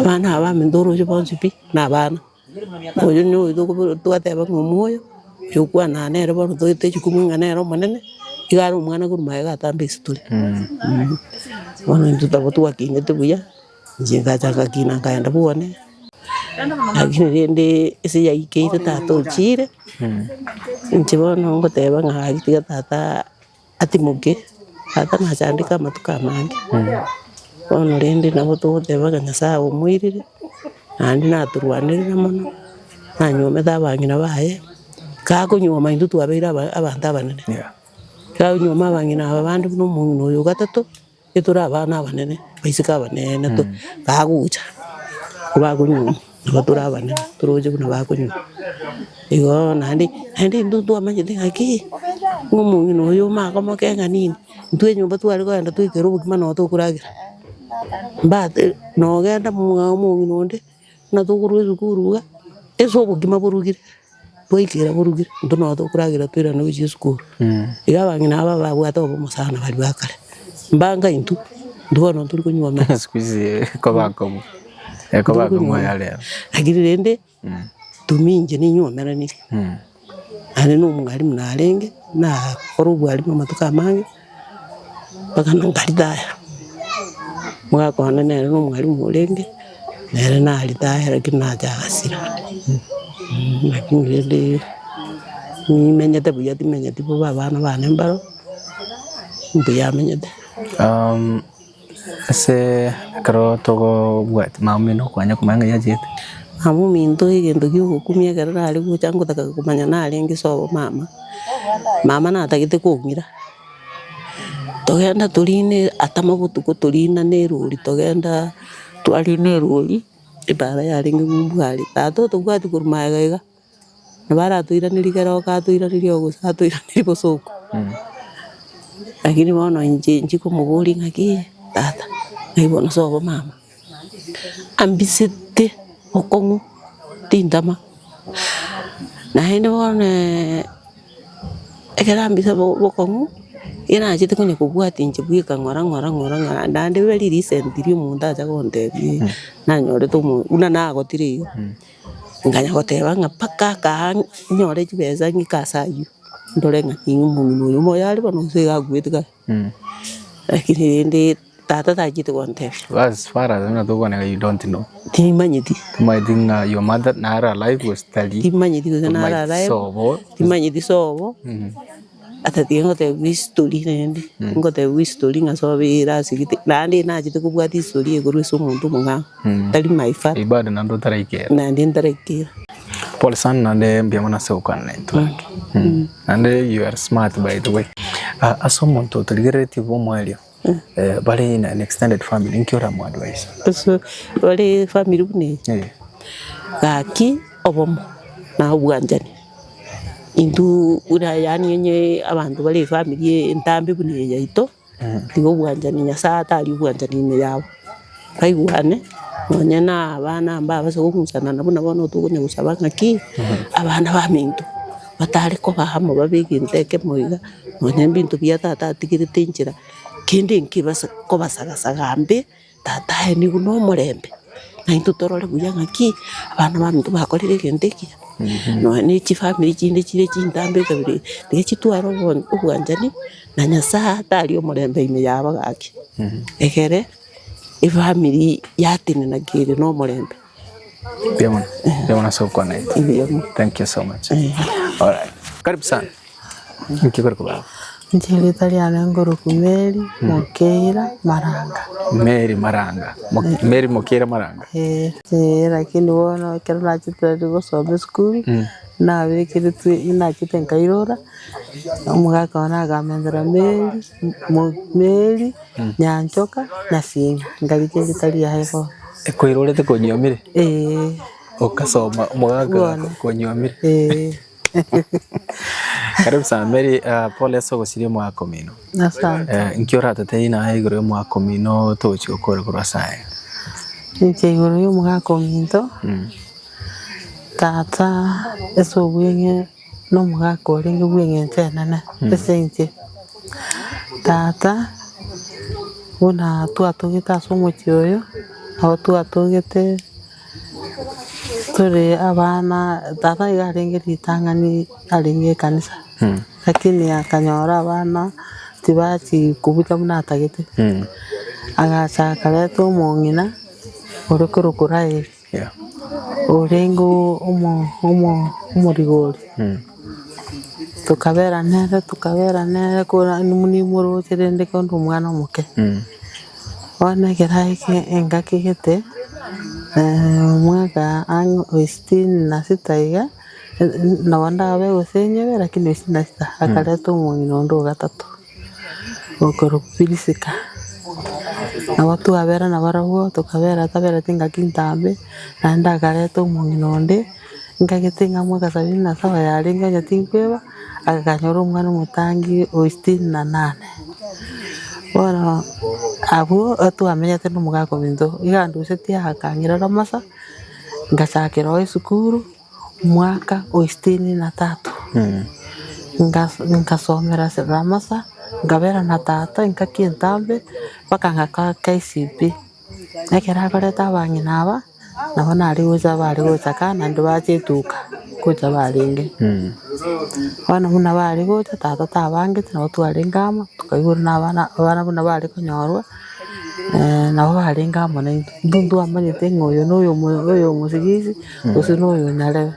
Abana aba baminto oroche bonsi pi, na abana. Oyo noyo tokobora twateba ng'a omoyo, oyo okwana nere bono toete ejukumu ng'a nere omonene, iga are omwana korwa magega atambe ase tore. Bono intwe nabo twakinete buya, inche ngacha ngakina nkaenda bwane, lakini rende ase yaikeire tata ochire, inche bono ngoteba ng'a gaki tiga tata atimoke, tata nachandeka amatuko amange. Bono rende nabo togoteba ng'a Nyasaye omoirire, naende natorwanerera mono, nanyuomete abang'ina baye, kakonyuoma intwe twabeire aba abanto abanene. Kanyuoma abang'ina aba bande buna omong'ina oyo ogatato, Etore abana abanene, abaiseke abanene to bagocha, kobakonywa nabo tore abanene, toroche buna bakonywa. Igo naende, naende intwe twamanyete ng'aki, ng'a omong'ina oyo omake omoke ng'a nini, intwe enyomba tware kogenda twaikera obokima nabo tokoragera, mbate nogenda mwa omong'ina onde, buna tokorwa esukuru iga, ase obokima borugire. Twaikera borugire, intwe nabo tokoragera toirane gochia esukuru. Iga abang'ina aba babwate obomo sana baria ba kare, mbanga intwe, intwe bono ntori konywa amaiso. Siku hizi ekoba akong'u, ekoba akong'u aya rero. Lakini rende, to me inche ninywomeranirie, naende na omwalimu narenge, nakora obwalimu amatuko amange, mpaka nkaritaya, omogaka one nere na omwalimu orenge, nere naritaya lakini nacha agasira. Lakini rende nimenyete buya timenyeti bobe abana bane mbaro, mbuya amenyete. Ase ekero togobwati mama omino okwanya komanya ng'ai achiete. Mama ominto egento kia ogokumia ekero nare gocha ngotaka komanya narenge sobo mama, mama natagete kong'ira, togenda torine atama botuko torinane erori togenda twarina erori, ebara yarenge ng'umbu aria, tata otobwati korwa magega iga. Nabo aratoiranerie kera oka atoiranerie oo gose atoiranerie bosongo. Lakini bono inche nchikomoboria ng'aki tata, ng'ai bono sobo mama, ambisete bokong'u tintama, naende bono ekero ambisa bokong'u, nigo nachete konya kobwatia inche bweka ng'ora ng'ora ng'ora ng'ora naende very recently omonto acha gontebia nanyorete omo buna nagotire iga. Nkanya goteba ng'a mpaka kaa nyore chibesa ng'ike ase aywo, ndore ng'a ning'o omong'ina oyo moyo are bono gose iga akwete kare. Lakini rende tata tachiete gontebia. As far as buna tokwana iga you don't know. Timanyeti. Tomanyeti ng'a your mother nare alive gose tari. Timanyeti gose nare Tomanyeti alive, sobo. timanyeti sobo. Ata tiga ngotebiwa history rende, ngotebiwa history ng'a sobo ere ase gete, naende nachete kobwata history eye korwa ase omonto omong'ao, tari my father. Bado naende otaraikera. Naende ntaraikera. Pole sana naende mbuya mono ase gokwana naintwe gaki. Naende you are smart by the way. Ase omonto otorigereretie bwa omoerio, bare in an extended family, nki oramo advise? Ase bare family buna eye, gaki obomo na obwanchani. Intwe buna yaani onye abanto bare efamiri eye entambe buna eye yaito, tiga obwanchani Nyasaye atari obwanchani ime yabo, baigwane nonye na abana mbabase kong'usanana buna bono tokonya gosaba ng'aki, abana baminto batare koba amo babe egento ekemo iga, nonye ebinto bia tata atigerete enchera, kende nkebasa kobasagasaga mbe. Tata aye nigo nomorembe, na intwe torore buya ng'aki abana baminto bakorire egento ekiya. Nonya ne chifamiri chinde chire chintambe ekabira eye, tiga chitware obo obwanchani na Nyasaye atari omorembe ime yabo gaki. Egere efamiri yatenena kere na omorembe. Mbuya mono, mbuya mono ase gokwana naintwe. Mbuya mono. Thank you so much. Alright. Karibu sana. Nki kore kobao? Inche erieta riane ngoroku Mary Mokeira Maranga. Mary Maranga. Mary Mokeira Maranga. Eh, eh, lakini bono ekero nachete ready gosoma esukuru, nabekeretwe nachete nkairora, omogaka one akamentera Mary, mo Mary Nyanchoka Nyasinga, nkarika erieta riaye bono. Koirorete konyiomire? Eeh. Okasoma omogaka Bono. konyiomire? Eeh. Karibu sana Mary, uh, pole ase ogosiria omwaka omino. Asante. Eh, nki oratetebie naye igoro y'omwaka omino togochia gokora korwa ase aya? Inche igoro y'omogaka ominto, tata ase obweng'e na omogaka orenge bw'eng'encho enene ase inche. Tata, buna twatogete ase omochie oyo. Nabo twatogete tore abana, tata iga arenge ritang'ani arenge ekanisa, lakini akanyora abana tibachi kobucha buna atagete, agacha akareta omong'ina ore korokwa Raeli, orenge omo omo omorigori. Tokabera nere tokabera nere kora nimoroche rende konde omwana omoke. Bono ekero aike engaki gete, omwaka ang'e o sitini na sita iga, nabo ndabe gose enyebe lakini o sitini na sita, akareta omong'ina onde o gatato. Okorokwa Pirisika. Nabo twabera nabarabwo, tokabera tabereti ngaki ntambe, naende akareta omong'ina onde, nkagete ng'a mwaka sabini na saba yarenge onye tinkweba, akanyora omwana omotangi o sitini na nane. Bono abwo twamenyete na omogaka ominto, iga andusetie akang'ira Ramasa, ngachakera oo esukuru. Omwaka o sitini na tatu, ngasomera ase Ramasa, nkabera na tata engaki entambe mpaka ngakora KCPE. Ekero akoreta abang'ina aba, nabo nare gocha bare gocha ka naende bacha etuka, ngocha barenge. Bono buna bare gocha tata tabangete nabo twarenge amo, tokaigwa na abana abana buna bare konyorwa. Nabo barenge amo naintwe, intwe ntwamanyete ng'a oyo na oyo oyo omosigisi, gose na oyo onyarebe.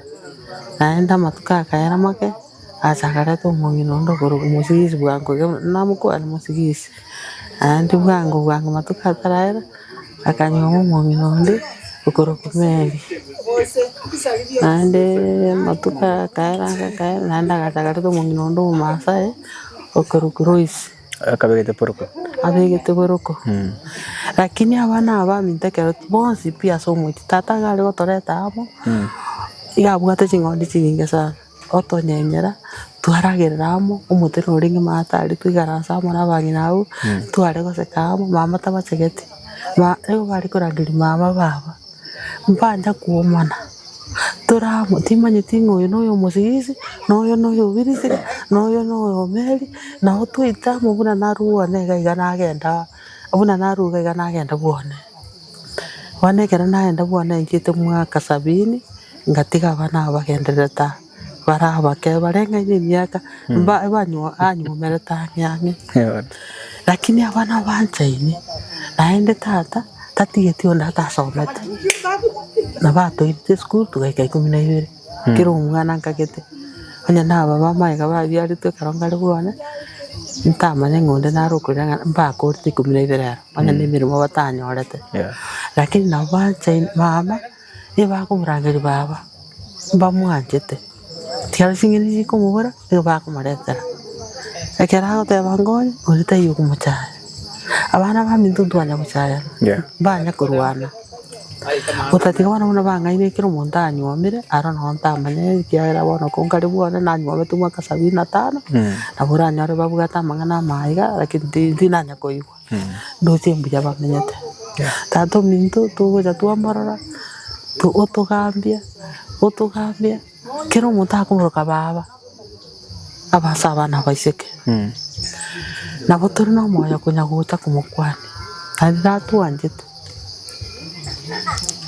Naende amatuko akaera make, agacha akareta omong'ina onde okorokwa omosigisi bwango iga namokwana mosigisi, naende bwango bwango matuko ataraera, akanyora omong'ina onde okorokwa Mary. Naende amatuko akaera akaera, naende agacha akareta omong'ina onde omomaasai, okorokwa Lois. Akabegete boroko. Abegete boroko. Lakini abana aba baminto ekero bonsi pi ase omochie, tata iga are gotoreta amo, iga abwate ching'ondi chinyinge sana, otonyenyera, twaragerera amo, omote norenge maate aria twaikaransa amo na abang'ina abwo, tware goseka amo, mama tabachegeti, ma nigo bare korangeria mama baba. Mbancha kwomana, tore amo, timanyeti ng'a oyo noyo omosigisi, na oyo noyo obirisire, na oyo noyo omeri, nabo twaita amo buna narua one iga iga nagenda buna narua iga iga nagenda bwane. Bono ekero nagenda bwane nchiete mwaka sabini, ngatiga abana aba bagendererete aa, bare abake bareng'aine emiaka, mba banywa anywomerete ang'e ang'e. Lakini abana banchaine, naende tata tatigeti onde atasomete, nabo atoirete esukuru togaika ikomi na ibere, kera omwana nkagete, onye na aba bamaega babiaretwe ekero nkare bwane, ntamanye ng'a onde nare okorera ng'a mbakorete ikomi na ibere ero, onye na emeremo batanyorete. Lakini nabo banchaine, mama, nigo bakomorangeria baba, mbamwanchete. Tiga ching'eni chikomobora, nigo bakomoretera. Ekero agoteba nkonye, oria taiyo okomochaya. Abana baminto ntwanya gochayana, mbanya korwana. Gotatiga bono buna bang'aini ekero omonto anyuomire, aro noo ntamanya ekiagera bono ko nkare bwane nanyuomete omwaka sabini na tano, nabo oranyore babwate amang'ana amaya iga, lakini ti tinanya koigwa. Ndoche mbuya bamenyete. Tata ominto togocha twamorora, otogambia, otogambia, kera omonto akomoroka baba, ase abana abaiseke. Nabo tore na omoyo konya gocha komokwania, naende natwanchete,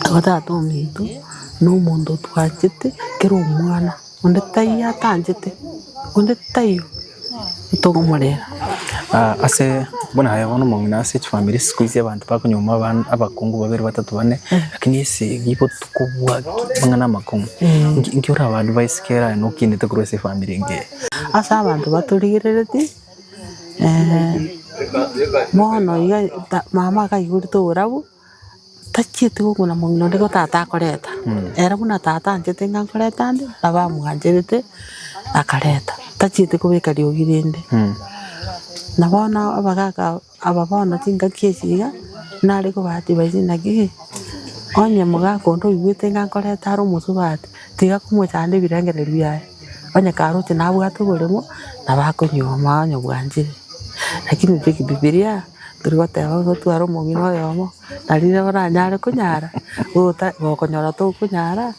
igo tata ominto, na omonto otwanchete kera omwana. Onde taiyo atanchete, onde taiyo tokomorera. Ase buna aye bono omong'ina ase chifamiri siku hizi abanto bakonyoma abana abakungu babere batato bane, lakini esegi botuko bwaki amang'ana amakong'u. Nki nki oraba advise kera aye nokinete korwa ase efamiri engiya eye? Ase abanto batorigereretie, bono iga mama akaigorete oborabu. Tachieti gokuna mong'ina onde igo tata akoreta, ere buna tata anchete ng'a nkoreta ande, nabo amwancherete akareta, tachieti kobeka riogi rinde. Na bono abagaka aba bono chingaki echi iga, nare kobaadvise naki, onye mogaka onde oigwete ng'a nkoreta are omosubati, tiga komochanda ebirengererio biaye, onye karoche nabwate oboremo, nabo akonyuoma onye bwanchire. Lakini bibiria. Tori goteba ng'a otware omong'ina oyomo, na riria oranyare konyara, gota gokonyora tokonyara,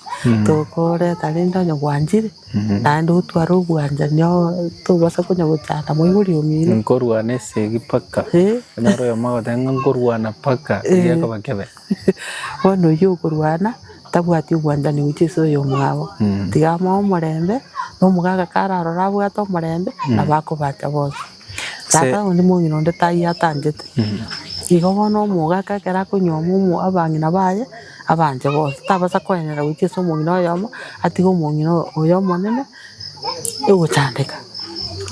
tokoreta rende onye gwanchire, naende otware obwanchani oo tobasa konya gochanda moibori omino. Nkorwana esegi mpaka, Eh. onyore oyomo agoteba ng'a nkorwana mpaka, erio ekoba kebe. Bono oyio okorwana, tabwati obwanchani gochia ase oyomwabo, tiga amoe omorembe, na omogaka kararore abwate omorembe, nabo akobacha bonsi. Tata onde mong'ina onde taiyo atanchete. Igo bono omogaka ekero akonyuoma omo abang'ina baye, abanche bonsi, tabasa koenera gochia ase omong'ina oyomo, atige omong'ina oyo omonene ogochandeka.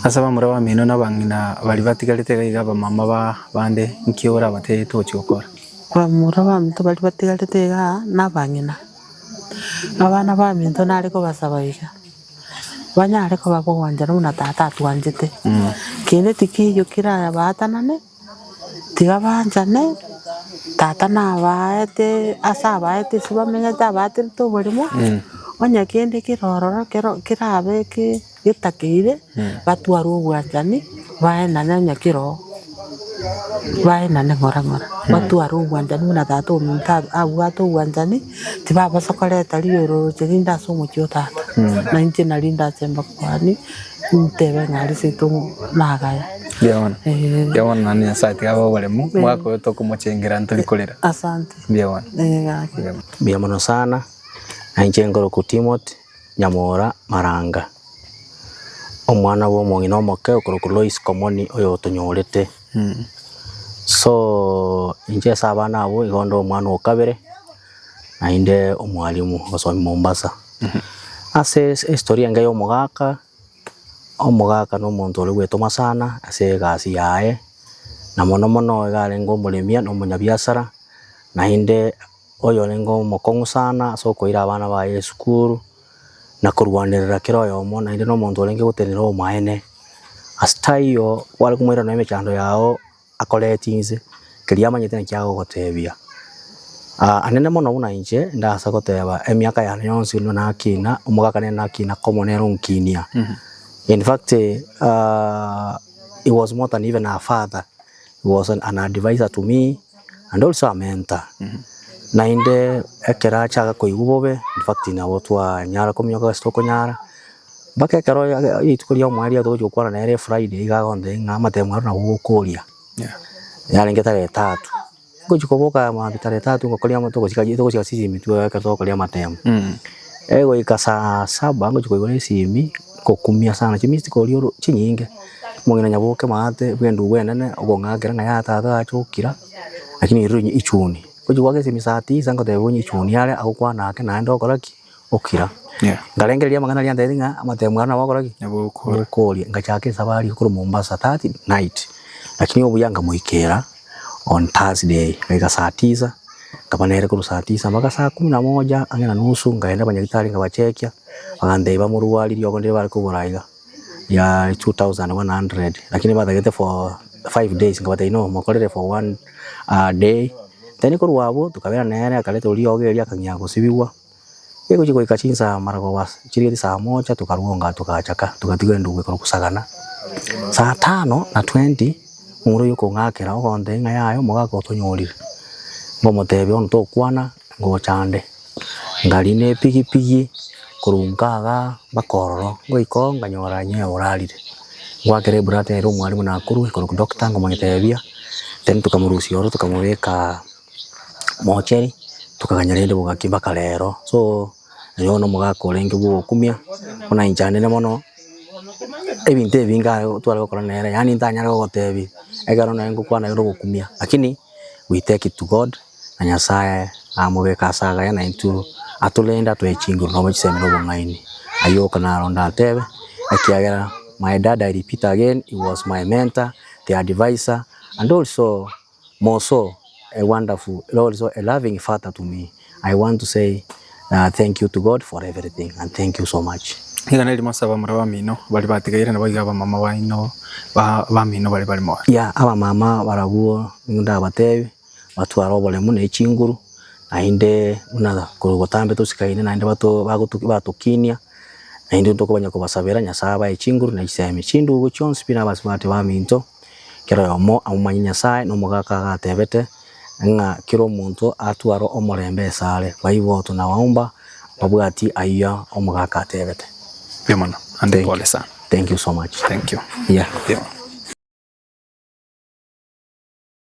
Ase abamura bamino na abang'ina baria batigarete iga iga abamama ba bande, nki orabateebie togochia gokora? Abamura baminto baria batigarete igaa na abang'ina, abana baminto nare kobasaba iga, banyare koba bogwanchana buna tata atwanchete. Kende tikeiyo kirabaatanane, tiga baanchane, tata nabaete ase abaete ase bamenyete abaaterete oboremo, onye kende kere ororo kero kerabe ke getakeire, batware obwanchani, baenane onye kere oo, baenane ng'ora ng'ora, batware obwanchani buna tata ominto abwate obwanchani, tibabasa koreta riororoche rinde ase omochie o tata. Na inche nari ndache mbakwanie, ntebe ng'a aria seito nagaya. Mbuya mono. Eeh. Mbuya mono naende Nyasaye tiga abe oboremu, omwaka oyo tokomochengera ntori korera. Asante. Mbuya mono. Eeh gaki. Mbuya mono sana, na inche nkorokwa Timothy Nyamora Maranga, omwana bw'omong'ina omoke okorokwa Lois Komoni oyotonyorete. So inche ase abana abwo igo nde omwana o kabere, naende omwalimu ogosomia Mombasa. Ase estory enke ya omogaka, omogaka na omonto ore gwetoma sana ase egasi yaye, na mono mono iga arenge omoremia na omonyabiasara, naende oyorenge omokong'u sana ase okoira abana baye esukuru, na korwanerera kera oyomo, naende na omonto orenge gotenena obomaene. Ase taiyo kware komoirana emechando yao akoreti inse, keria amanyete naki agogotebia. Anene mono buna inche, ndase goteba emiaka yane yonsi buna nakina, omogaka nere nakina komo nere onkinia. In fact he was more than even a father, he was an adviser to me. And also a mentor. Naende ekero achaka koigwa bobe, in fact nabo twanyara kominyoka gose tokonyara, mpaka ekero rituko ria omoerio togochia gokwana nere Friday iga agontebia ng'a amatemo aro nabo ogokoria. Yarenge tarehe tatu, ngochia koboka mambia tarehe tatu ngokoria ama togosika togosika chisimi twe ekero togokoria amatemo. Egoika saa saba ngochia koigora esimi, ngokumia sana chimissed call oro chinyinge. Omong'ina nyaboke maate bwe endugu enene okong'akera ng'a yaya tata ache okira, lakini ero ichuni. Ngochia goaka esimi saa tisa ngotebia onye ichuni are agokwana ake naende okora ki? Okira. Nkarengereria amang'ana aria antebetie ng'a amatemo aro nabo okora ki? Okoria. Ngachaka esabari korwa Mombasa that night, lakini obuya nkamoikera on Thursday ngaika saa tisa, nkaba nere korwa saa tisa mpaka saa kumi na moja ang'e na nusu, nkaenda abanyagitari nkabachekia, bagantebia bamorwarie riogo ndire bare kobora iga. ya 2100 lakini batagete for 5 days nkabatebia no mokorere for one day, then korwa abwo tokabera nere akareta oriogo erio akang'ea gosibigwa, egochia goika chinsa maragoba chirigeti saa moja tokarwonga togachaka togatiga endugu ekero gosagana, saa tano na twenty omoro oywo okong'akera ogontebia ng'a yaya omogaka otonyorire, ngomotebia bono tokwana ngochande. Nkarina epigipigi korwa nka igaa mpaka ororo, ngoika oo nkanyora onye orarire. Ngoakera ebrother ere omwalimu nakorwa ekorokwa doctor nkomotebia, then tokamorusia ororo tokamobeka mocheri, tokaganya rende bogaki mpaka rero. So, oyo bono omogaka orenge bwa ogokumia, buna inche anene mono, ebinto ebinge aye tware gokora nere, yaani ntanyare gogotebia, ekero nonye ngokwana ere ogokumia, lakini we take it to God. Na Nyasae amobeke ase agaya, na intwe atorende atoe chinguru na obochisemi na obong'aini. Ayio oka naro ndatebe, ekiagera my dad I repeat again, he was my mentor, the adviser, and also more so a wonderful, also a loving father to me. I want to say thank you to God for everything and thank you so much. Rigana erimo ase abamura bamino baria batigaire naboigo abamama baino bamino baria bare moyo. Yeah, abamama barabwo nigo ndabatebie. Batware oboremu ne chinguru, naende buna korwa botambe tosikaine naende bato bagoto batokinia, naende ntokobanya kobasabera Nyasaye abae chinguru na chisemi. Chindugu chionsi pi na abasubati baminto, Kera oyomo amomanye Nyasae, na omogaka agatebete ng'a kera omonto atware omorembe esare. Kwa hivyo tunawaomba babwati ayio omogaka atebete. Mbuya mono, ande Thank you. pole sana. Thank you so much. Thank you. Yeah. Mbuya mono.